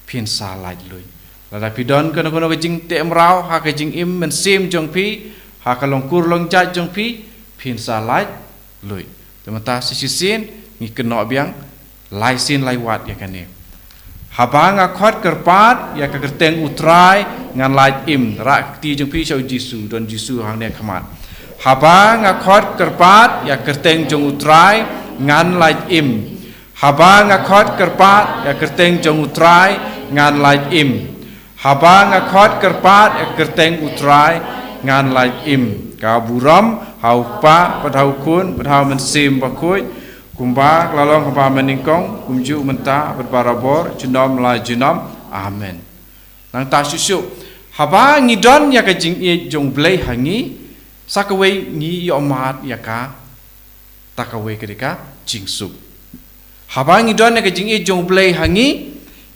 phin sa lait luid. Lada phi don kano kano ka jingteh mraw ha ka jingim mynsiem jong phi, ha ka long kur long jait jong phi, phin sa lait luid. Te mynta shisien ngi kynnoh biang, lai sien lai wat ïa kane. Haba nga khot kyrpad ïa ka kyrteng u Trai, ngan lait im. Rah ka kti jong phi sha u Jisu, don Jisu hangne khmat. Haba nga khot kyrpad ïa ka kyrteng jong u Trai, ngan lait im. Haba nga khot kyrpad ïa ka kyrteng jong u Trai, ngan lait im. Haba nga khot kyrpad ïa ka kyrteng u Trai, ngan lait im. Ka burom ha u Kpa, bad ha u Khun, bad ha u Mynsiem Bakhuid, kumba ka la long haba mynnyngkong, kumjuh mynta, bad barabor junom la junom. Amen. Nangta shuh shuh, haba ngi don ïa ka jingïeit jong u Blei ha ngi, sa kawei ngi ïohmad ïa kata kawei ka dei ka jingsuk. Haba ngi don ïa ka jingïeit jong u Blei ha ngi,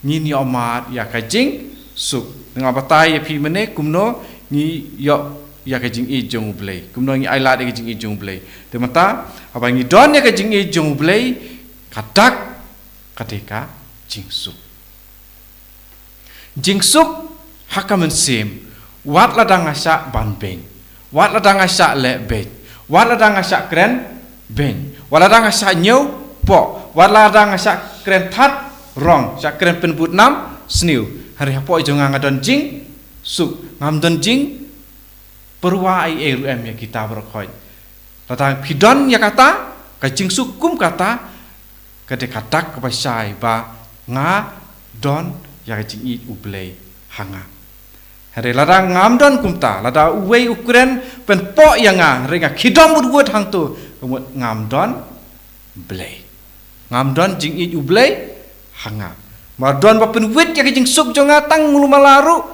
ngin ïohmad ïa ka jingsuk. Nga batai ïa phi mynne kumno ngi ïoh ïa ka jingïeit jong u Blei, kumno ngi ailad ïa ka jingïeit jong u Blei. Te mynta, haba ngi don ïa ka jingïeit jong u Blei, ka dak ka dei ka jingsuk. Jingsuk ha ka mynsiem, wat lada nga shah ban beiñ, wat lada nga shah leh beit, wat lada nga shah kren beiñ, wat lada nga shah ñiew poh, wat lada nga shah kren thad rong, shah kren pynbud nam sniew. Hynrei hapoh jong nga nga don jingsuk, ngam don jing pyrwa ei ei ruh em ïa kita baroh khoit. Lada phi don ïa kata ka jingsuk kum kata, ka dei ka dak kaba shai ba nga don ïa ka jingïeit u Blei ha nga. Hynrei lada ngam don kumta, lada uwei u kren pynpoh ïa nga, hynrei nga khyrdom wut wut hangto, ka mut ngam don Blei. Ngam don jingïeit u Blei ha nga. Mar don ba pynwit ïa ka jingsuk jong nga tang ngulu mala ruh,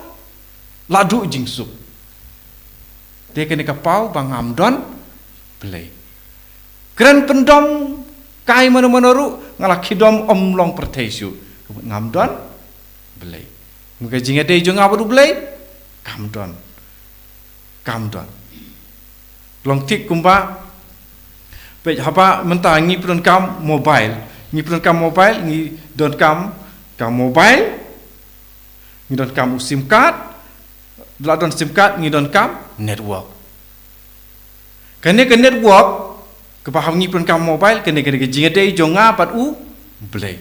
la duh jingsuk. Te kane ka paw ba ngam don Blei. Kren pyndom kai mano mano ruh, nga la khyrdom ym long pyrthei shuh. Ngam don Blei. Mynta ka jingïadei jong nga bad u Blei, kam don. Kam don. Long thik kumba, peit haba mynta ngi pyndonkam mobile, ngi pyndonkam mobile, ngi donkam ka mobile, ngi donkam u sim card, la don sim card, ngi donkam network. Kane ka network kaba haba ngi pyndonkam mobile, kane, kane ka jingïadei jong nga bad u Blei.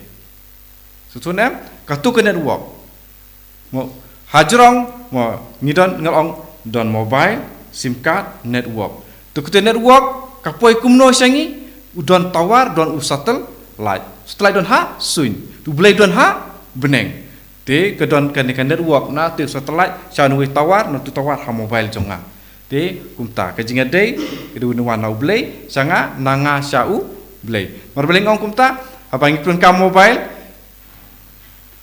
Sngewthuh ne em? Katu ka network. Mo, hajrong, mo, ngi don, nga la ong, don mobile, sim card, network. Te katu network ka poi kumno sha ngi? U don tower, don u satellite. Satellite don ha suiñ. U Blei don ha bneng. Te ka don kane ka network na te u satellite sha uwei u tower, na utu u tower ha mobile jong nga. Te kumta ka jingïadei ka dei ban wan na u Blei sha nga, na nga sha u Blei. Namar Blei ong kumta, haba ngi pyndonkam mobile,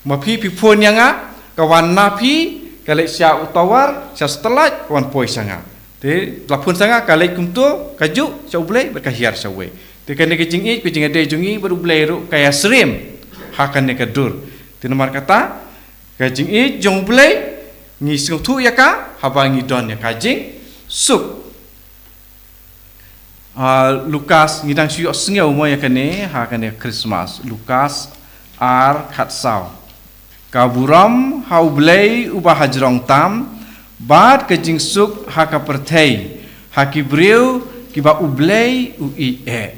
ma phi phi phone ïa nga, ka wan na phi, ka leit sha u tower, sha satellite, ka wan poi sha nga. Te la phone sha nga, ka leit kumto, kajuh sha u Blei bad ka hiar sha uwei. Te kane ka jingïeit, ka jingïadei jong ngi bad u Blei ruh ka ïasyriem ha kane ka dur. Te namar kata, ka jingïeit jong u Blei ngi sngewthuh ïa ka haba ngi don ïa ka jingsuk. Ah, Lukas, ngi dang shu ïohsngew mo ïa kane ha kane Christmas. Lukas ar khatsaw. Ka burom ha u Blei uba hajrong tam, bad ka jingsuk ha ka pyrthei, ha ki briew kiba u Blei u ïeit eh.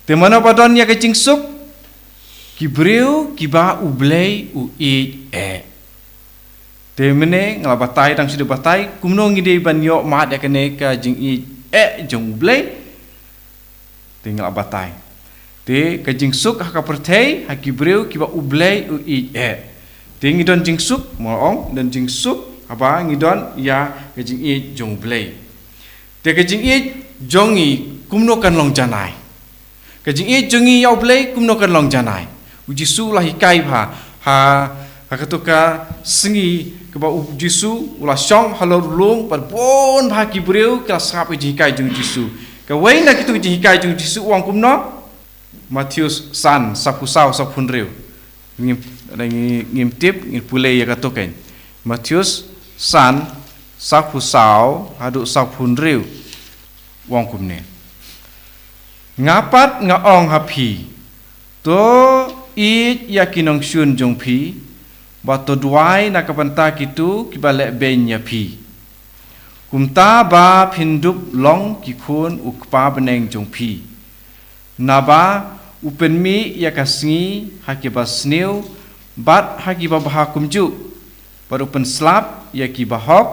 Te mano ba don ïa ka jingsuk? Ki briew kiba U Blei u ïeit eh. Te mynne nga la batai, tang shu dei batai kumno ngi dei ban ïoh mad ïa kane ka jingïeit eh jong U Blei. Te nga la batai. Te ka jingsuk ha ka pyrthei ha ki briew kiba U Blei u ïeit eh. Te ngi don jingsuk, mo ong, don jingsuk haba ngi don ïa ka jingïeit jong U Blei. Te ka jingïeit jong ngi kumno kan long janai? Ka jingïeit jong ngi ïa U Blei kumno kan long janai? U Jisu u la hikai bha ha, ha kato ka sngi kaba U Jisu u la shong halor u lum, bad bun bha ki briew ki la sngap ïa ka jinghikai jong U Jisu. Kawei na kito ki jinghikai jong U Jisu u ong kumno? Mathaios san, sawphew saw, sawphew hynriew. Ngim, ngim, ngim tip, ngin pule ïa kato kein. Mathaios san, sawphew saw haduh sawphew hynriew. U ong kumne. Nga pat nga ong ha phi, to ïeit ïa ki nongshun jong phi, bad to duwai na ka bynta kito kiba leh beiñ ïa phi. Kumta ba phin dup long ki khun U Kpa bneng jong phi. Naba u pynmih ïa ka sngi ha kiba sniew bad ha kiba bha kumjuh, bad u pynslap ïa kiba hok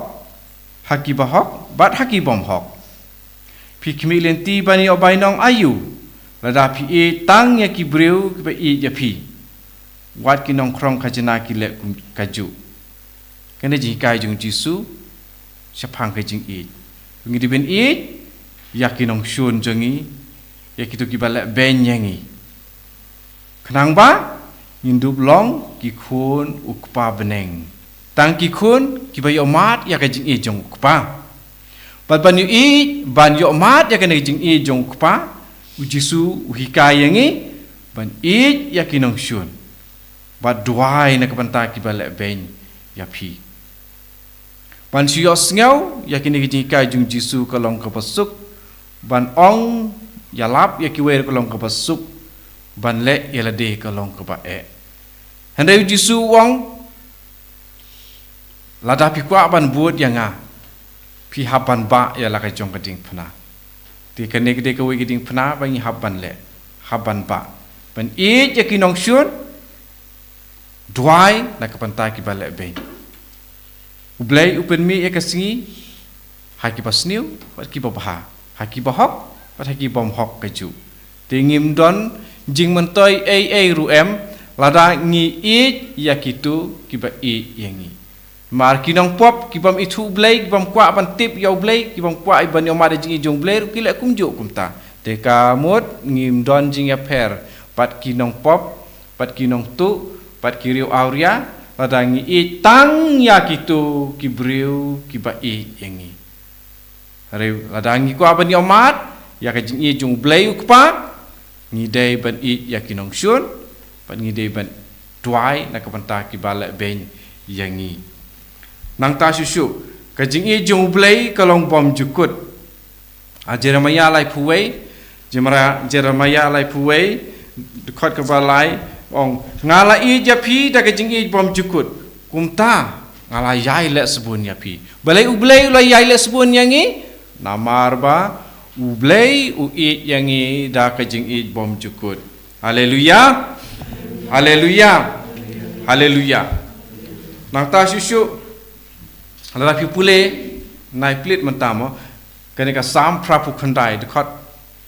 ha kiba hok bad ha ki bym hok. Phi khmih lynti ban ïoh bainong aïu, lada phi ïeit tang ïa ki briew kiba ïeit ïa phi? Wat ki nongkhrong khajna ki leh kum kajuh. Kane jinghikai jong U Jisu shaphang ka jingïeit. Ngi dei ban ïeit ïa ki nongshun jong ngi, ïa kito kiba leh beiñ ïa ngi, khnang ba ngin dup long ki khun U Kpa bneng. Tang ki khun kiba ïoh mad ïa ka jingïeit jong U Kpa. Bad ban ïoh ïeit, ban ïoh mad ïa kane ka jingïeit jong U Kpa, U Jisu u hikai ïa ngi ban ïeit ïa ki nongshun, bad duwai na ka bynta kiba leh beiñ ïa phi. Ban shu ïohsngew ïa kine ki jinghikai jong U Jisu ka long kaba suk, ban ong ïalap ïa kiwei ruh ka long kaba suk, ban leh ïa lade ka long kaba eh. Hynrei U Jisu u ong, lada phi kwah ban bud ïa nga, phi hap ban bah ïa la ka jong ka diengphna. Te kane ka dei kawei ka diengphna ba ngi hap ban leh, hap ban bah. Ban ïeit ïa ki nongshun, duwai na ka bynta kiba leh beiñ. U Blei u pynmih ïa ka sngi ha kiba sniew bad kiba bha, ha kiba hok bad ha ki bym hok kajuh. Te ngim don jingmyntoi ei ei ruh em lada ngi ïeit ïa kito kiba ïeit ïa ngi. Namar ki nongpop, ki bym ithuh Blei, ki bym kwah ban tip ïa U Blei, ki bym kwah ban ïoh mad ïa ka jingïeit jong U Blei ruh ki leh kumjuh kumta. Te ka mut ngim don jingïapher bad ki nongpop bad ki nongtuh bad ki riew awria, lada ngi ïeit tang ïa kito ki briew kiba ïeit ïa ngi. Hynrei lada ngi kwah ban ïoh mad ïa ka jingïeit jong U Blei U Kpa, ngi dei ban ïeit ïa ki nongshun, bad ngi dei ban duwai na ka bynta kiba leh beiñ ïa ngi. Nangta shuh shuh, ka jingïeit jong U Blei ka long bymjukut. Ha Jeremaïah laiphew wei, Jemra-, Jeremaïah laiphew wei, dkhot kaba lai, ong, nga la ïeit ïa phi da ka jingïeit bymjukut. Kumta nga la ïai leh sbun ïa phi. Balei U Blei u la ïai leh sbun ïa ngi? Namar ba U Blei u ïeit ïa ngi da ka jingïeit bymjukut. Haleluya. Haleluya. Haleluya. Nangta shuh shuh, lada phi pule, nai plie mynta mo, kane ka Salm phra phew khyndai, dkhot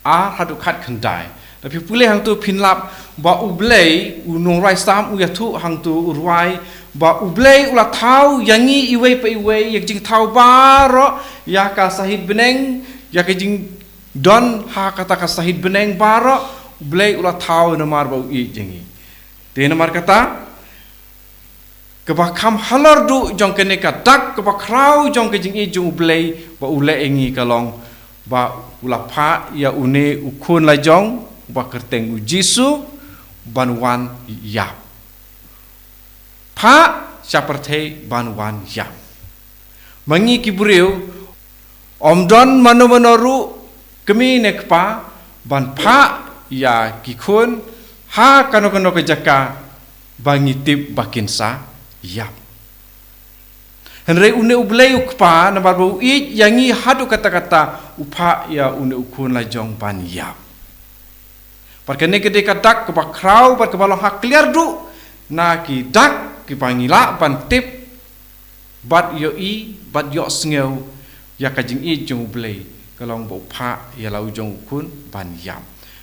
ar haduh khat khyndai. Lada phi pule hangto phin lap ba U Blei, u nongrwai Salm u ïathuh hangto, u rwai ba U Blei u la thaw ïa ngi iwei pa iwei, ïa ka jingthaw baroh, ïa ka sahit bneng, ïa ka jingdon ha kata ka sahit bneng baroh, U Blei u la thaw namar ba u ïeit ïa ngi. Te namar kata, kaba kham halor duh jong kane ka dak kaba khraw jong ka jingïeit jong U Blei ba u leh ïa ngi ka long ba u la phah ïa une u khun la jong, uba kyrteng U Jisu, ban wan ïap. Phah sha pyrthei ban wan ïap. Ma ngi ki briew, ym don mano mano ruh kmie ne kpa ban phah ïa ki khun ha kano kano ka jaka ba ngi tip ba kin sa ïap. Hynrei une U Blei U Kpa, namar ba u ïeit ïa ngi haduh katta katta, u phah ïa une u khun la jong ban ïap. Bad kane ka dei ka dak kaba khraw bad kaba long ha kliar duh na ki dak kiba ngi lah ban tip bad ïohi bad ïohsngew ïa ka jingïeit jong U Blei, ka long ba u phah ïa la u jong u khun ban ïap.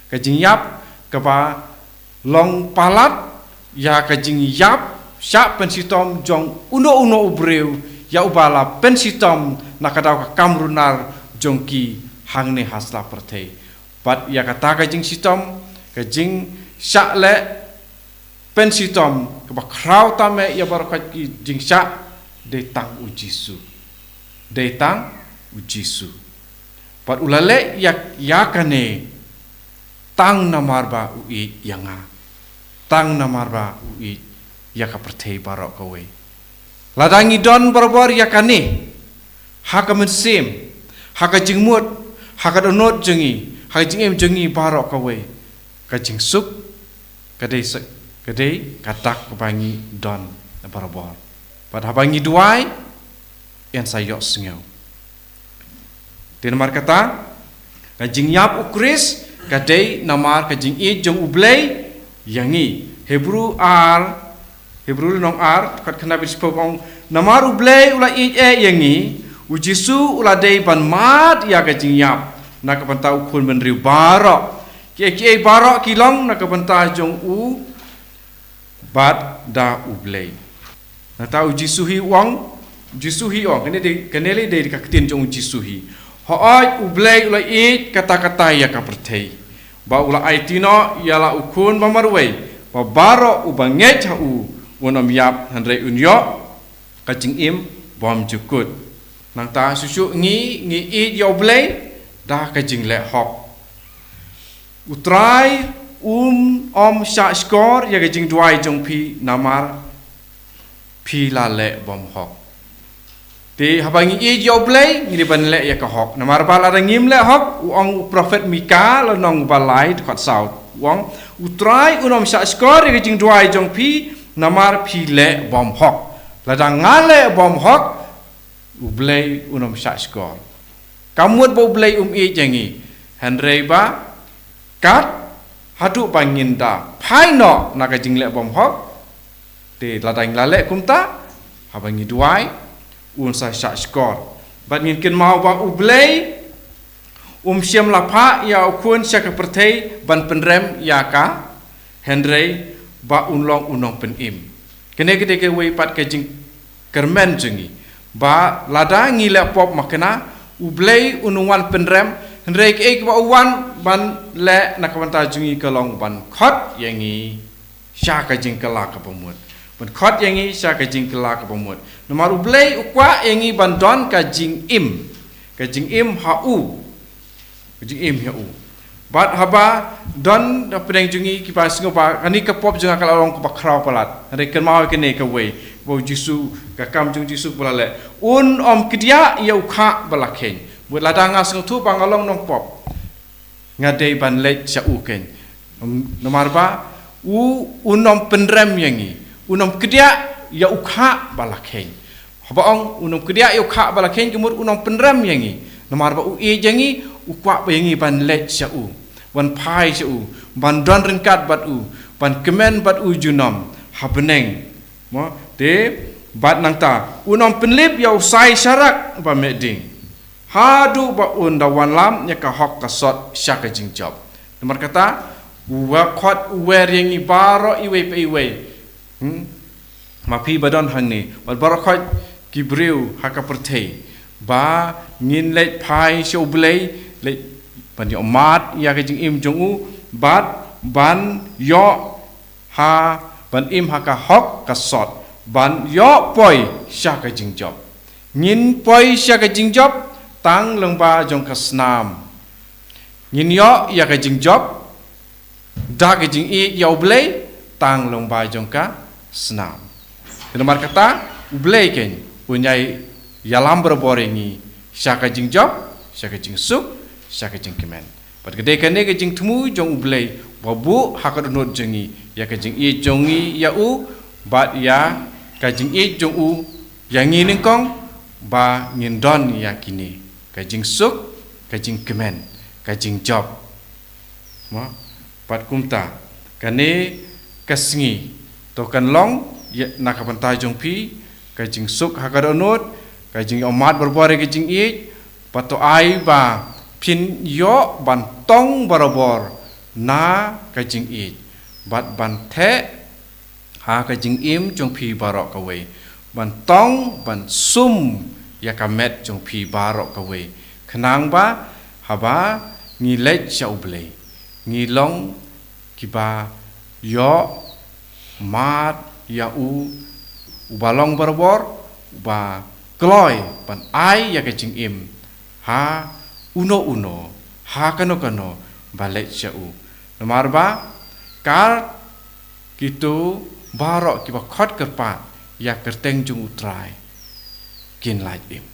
Ka jingïap kaba long palat ïa ka jingïap shah pynshitom jong uno uno u briew ïa uba la pynshitom na ka daw ka kam runar jong ki hangne ha sla pyrthei. Bad ïa kata ka jingshitom, ka jingshah leh pynshitom kaba khraw tam eh ïa baroh ki jingshah, dei tang U Jisu. Dei tang U Jisu. Bad u la leh ïa, ïa kane tang namar ba u ïeit ïa nga. Tang namar ba u ïeit ïa ka pyrthei baroh kawei. Lada ngi don barabor ïa kane ha ka mynsiem, ha ka jingmut, ha ka dohnud jong ngi, ha ka jingim jong ngi baroh kawei, ka jingsuk ka dei sa-, ka dei ka dak kaba ngi don barabor. Bad haba ngi duwai, yn sa ïohsngew. Te namar kata, ka jingïap U Khrist ka dei namar ka jingïeit jong U Blei ïa ngi. Hebru ar, Hebru lynnong ar, dkhot khyndai bad shiphew ong, namar U Blei u la ïeit eh ïa ngi, U Jisu u la dei ban mad ïa ka jingïap na ka bynta u khun bynriew baroh. Kiei kiei baroh ki long na ka bynta jong u bad da U Blei. Nangta U Jisu hi u ong, U Jisu hi u ong, kane dei, kane lei dei ka ktien jong U Jisu hi. Hooid, U Blei u la ïeit katta katta ïa ka pyrthei, ba u la aiti noh ïa la u khun ba marwei, ba baroh uba ngeit ha u un ym ïap hynrei un ïoh ka jingim bymjukut. Nangta shuh shuh ngi, ngi ïeit ïa U Blei da ka jingleh hok. U Trai un ym shah shkor ïa ka jingduwai jong phi namar phi la leh bymhok. Te haba ngi ïeit ïa U Blei, ngi dei ban leh ïa ka hok. Namar ba lada ngim leh hok, u ong u prophet Mika, lynnong ba lai, dkhot saw. U ong, U Trai un ym shah shkor ïa ka jingduwai jong phi namar phi leh bymhok. Lada nga leh bymhok, U Blei un ym shah shkor. Kam mut ba U Blei um ïeit ïa ngi. Hynrei ba kat haduh ba ngin da phai noh na ka jingleh bymhok. Te lada ngi la leh kumta, haba ngi duwai, un sa shah shkor. Bad ngin kynmaw ba U Blei um shym la phah ïa u khun sha ka pyrthei ban pynrem ïa ka, hynrei ba un long u nongpynim. Kane ka dei kawei pat ka jingkyrmen jong ngi, ba lada ngi leh pop makna, U Blei un ym wan pynrem, hynrei kaei kaba u wan ban leh na ka bynta jong ngi ka long ban khot ïa ngi sha ka jingkylla kaba mut. Ban khot ïa ngi sha ka jingkylla kaba mut. Namar U Blei u kwah ïa ngi ban don ka jingim. Ka jingim ha u. Ka jingim ha u. Bad haba don hapdeng jong ngi kiba sngew ba kane ka pop jong nga ka la long kaba khraw palat. Hynrei kynmaw ïa kane kawei. Ba U Jisu, ka kam jong U Jisu ba la leh. Un ym kdiah ïa u khah ba la kheiñ. Mut lada nga sngewthuh ba nga long nongpop, nga dei ban leit sha u kheiñ. Namar ba u, un ym pynrem ïa ngi. Un ym kdiah ïa u khah ba la kheiñ. Haba ong un ym kdiah ïa u khah ba la kheiñ, ka mut un ym pynrem ïa ngi. Namar ba u ïeit ïa ngi, u kwah ba ïa ngi ban leit sha u, ban phai sha u, ban don ryngkat bad u, ban kmen bad u junom ha bneng. Mo, te bad nangta un ym pynlip ïa u sai sharak ba meh ding, haduh ba un da wanlam ïa ka hok ka sot sha ka jingjop. Namar kata, u wa khot u wer ïa ngi baroh iwei pa iwei. Hmm? Ma phi ba don hangne, bad baroh khoit ki briew ha ka pyrthei, ba ngin leit phai sha U Blei, leit ban ïoh mad ïa ka jingim jong u, bad ban ïoh ha, ban im ha ka hok ka sot, ban ïoh poi sha ka jingjop. Ngin poi sha ka jingjop tang lyngba jong ka snam. Ngin ïoh ïa ka jingjop da ka jingïeit ïa U Blei tang lyngba jong ka snam. Te namar kata, U Blei keiñ un ïai ïalam barabor ïa ngi sha ka jingjop, sha ka jingsuk, sha ka jingkmen. Bad ka dei kane ka jingthmu jong U Blei ba buh ha ka dohnud jong ngi ïa ka jingïeit jong ngi ïa u, bad ïa ka jingïeit jong u ïa ngi nyngkong, ba ngin don ïa kine, ka jingsuk, ka jingkmen, ka jingjop. Mo? Bad kumta, kane ka sngi, to kan long, ïa, na ka bynta jong phi, ka jingsuk ha ka dohnud, ka jingïohmad barabor ïa ka jingïeit, bad to ai ba phin ïoh ban tong barabor na ka jingïeit, bad ban theh ha ka jingim jong phi baroh kawei, ban tong, ban sum ïa ka met jong phi baroh kawei, khnang ba haba ngi leit sha U Blei, ngi long kiba ïohmad ïa u, uba long barabor, uba kloi ban ai ïa ka jingim ha uno uno, ha kano kano ba leit sha u. Namar ba kat kito baroh kiba khot kyrpad ïa ka kyrteng jong U Trai kin lait im.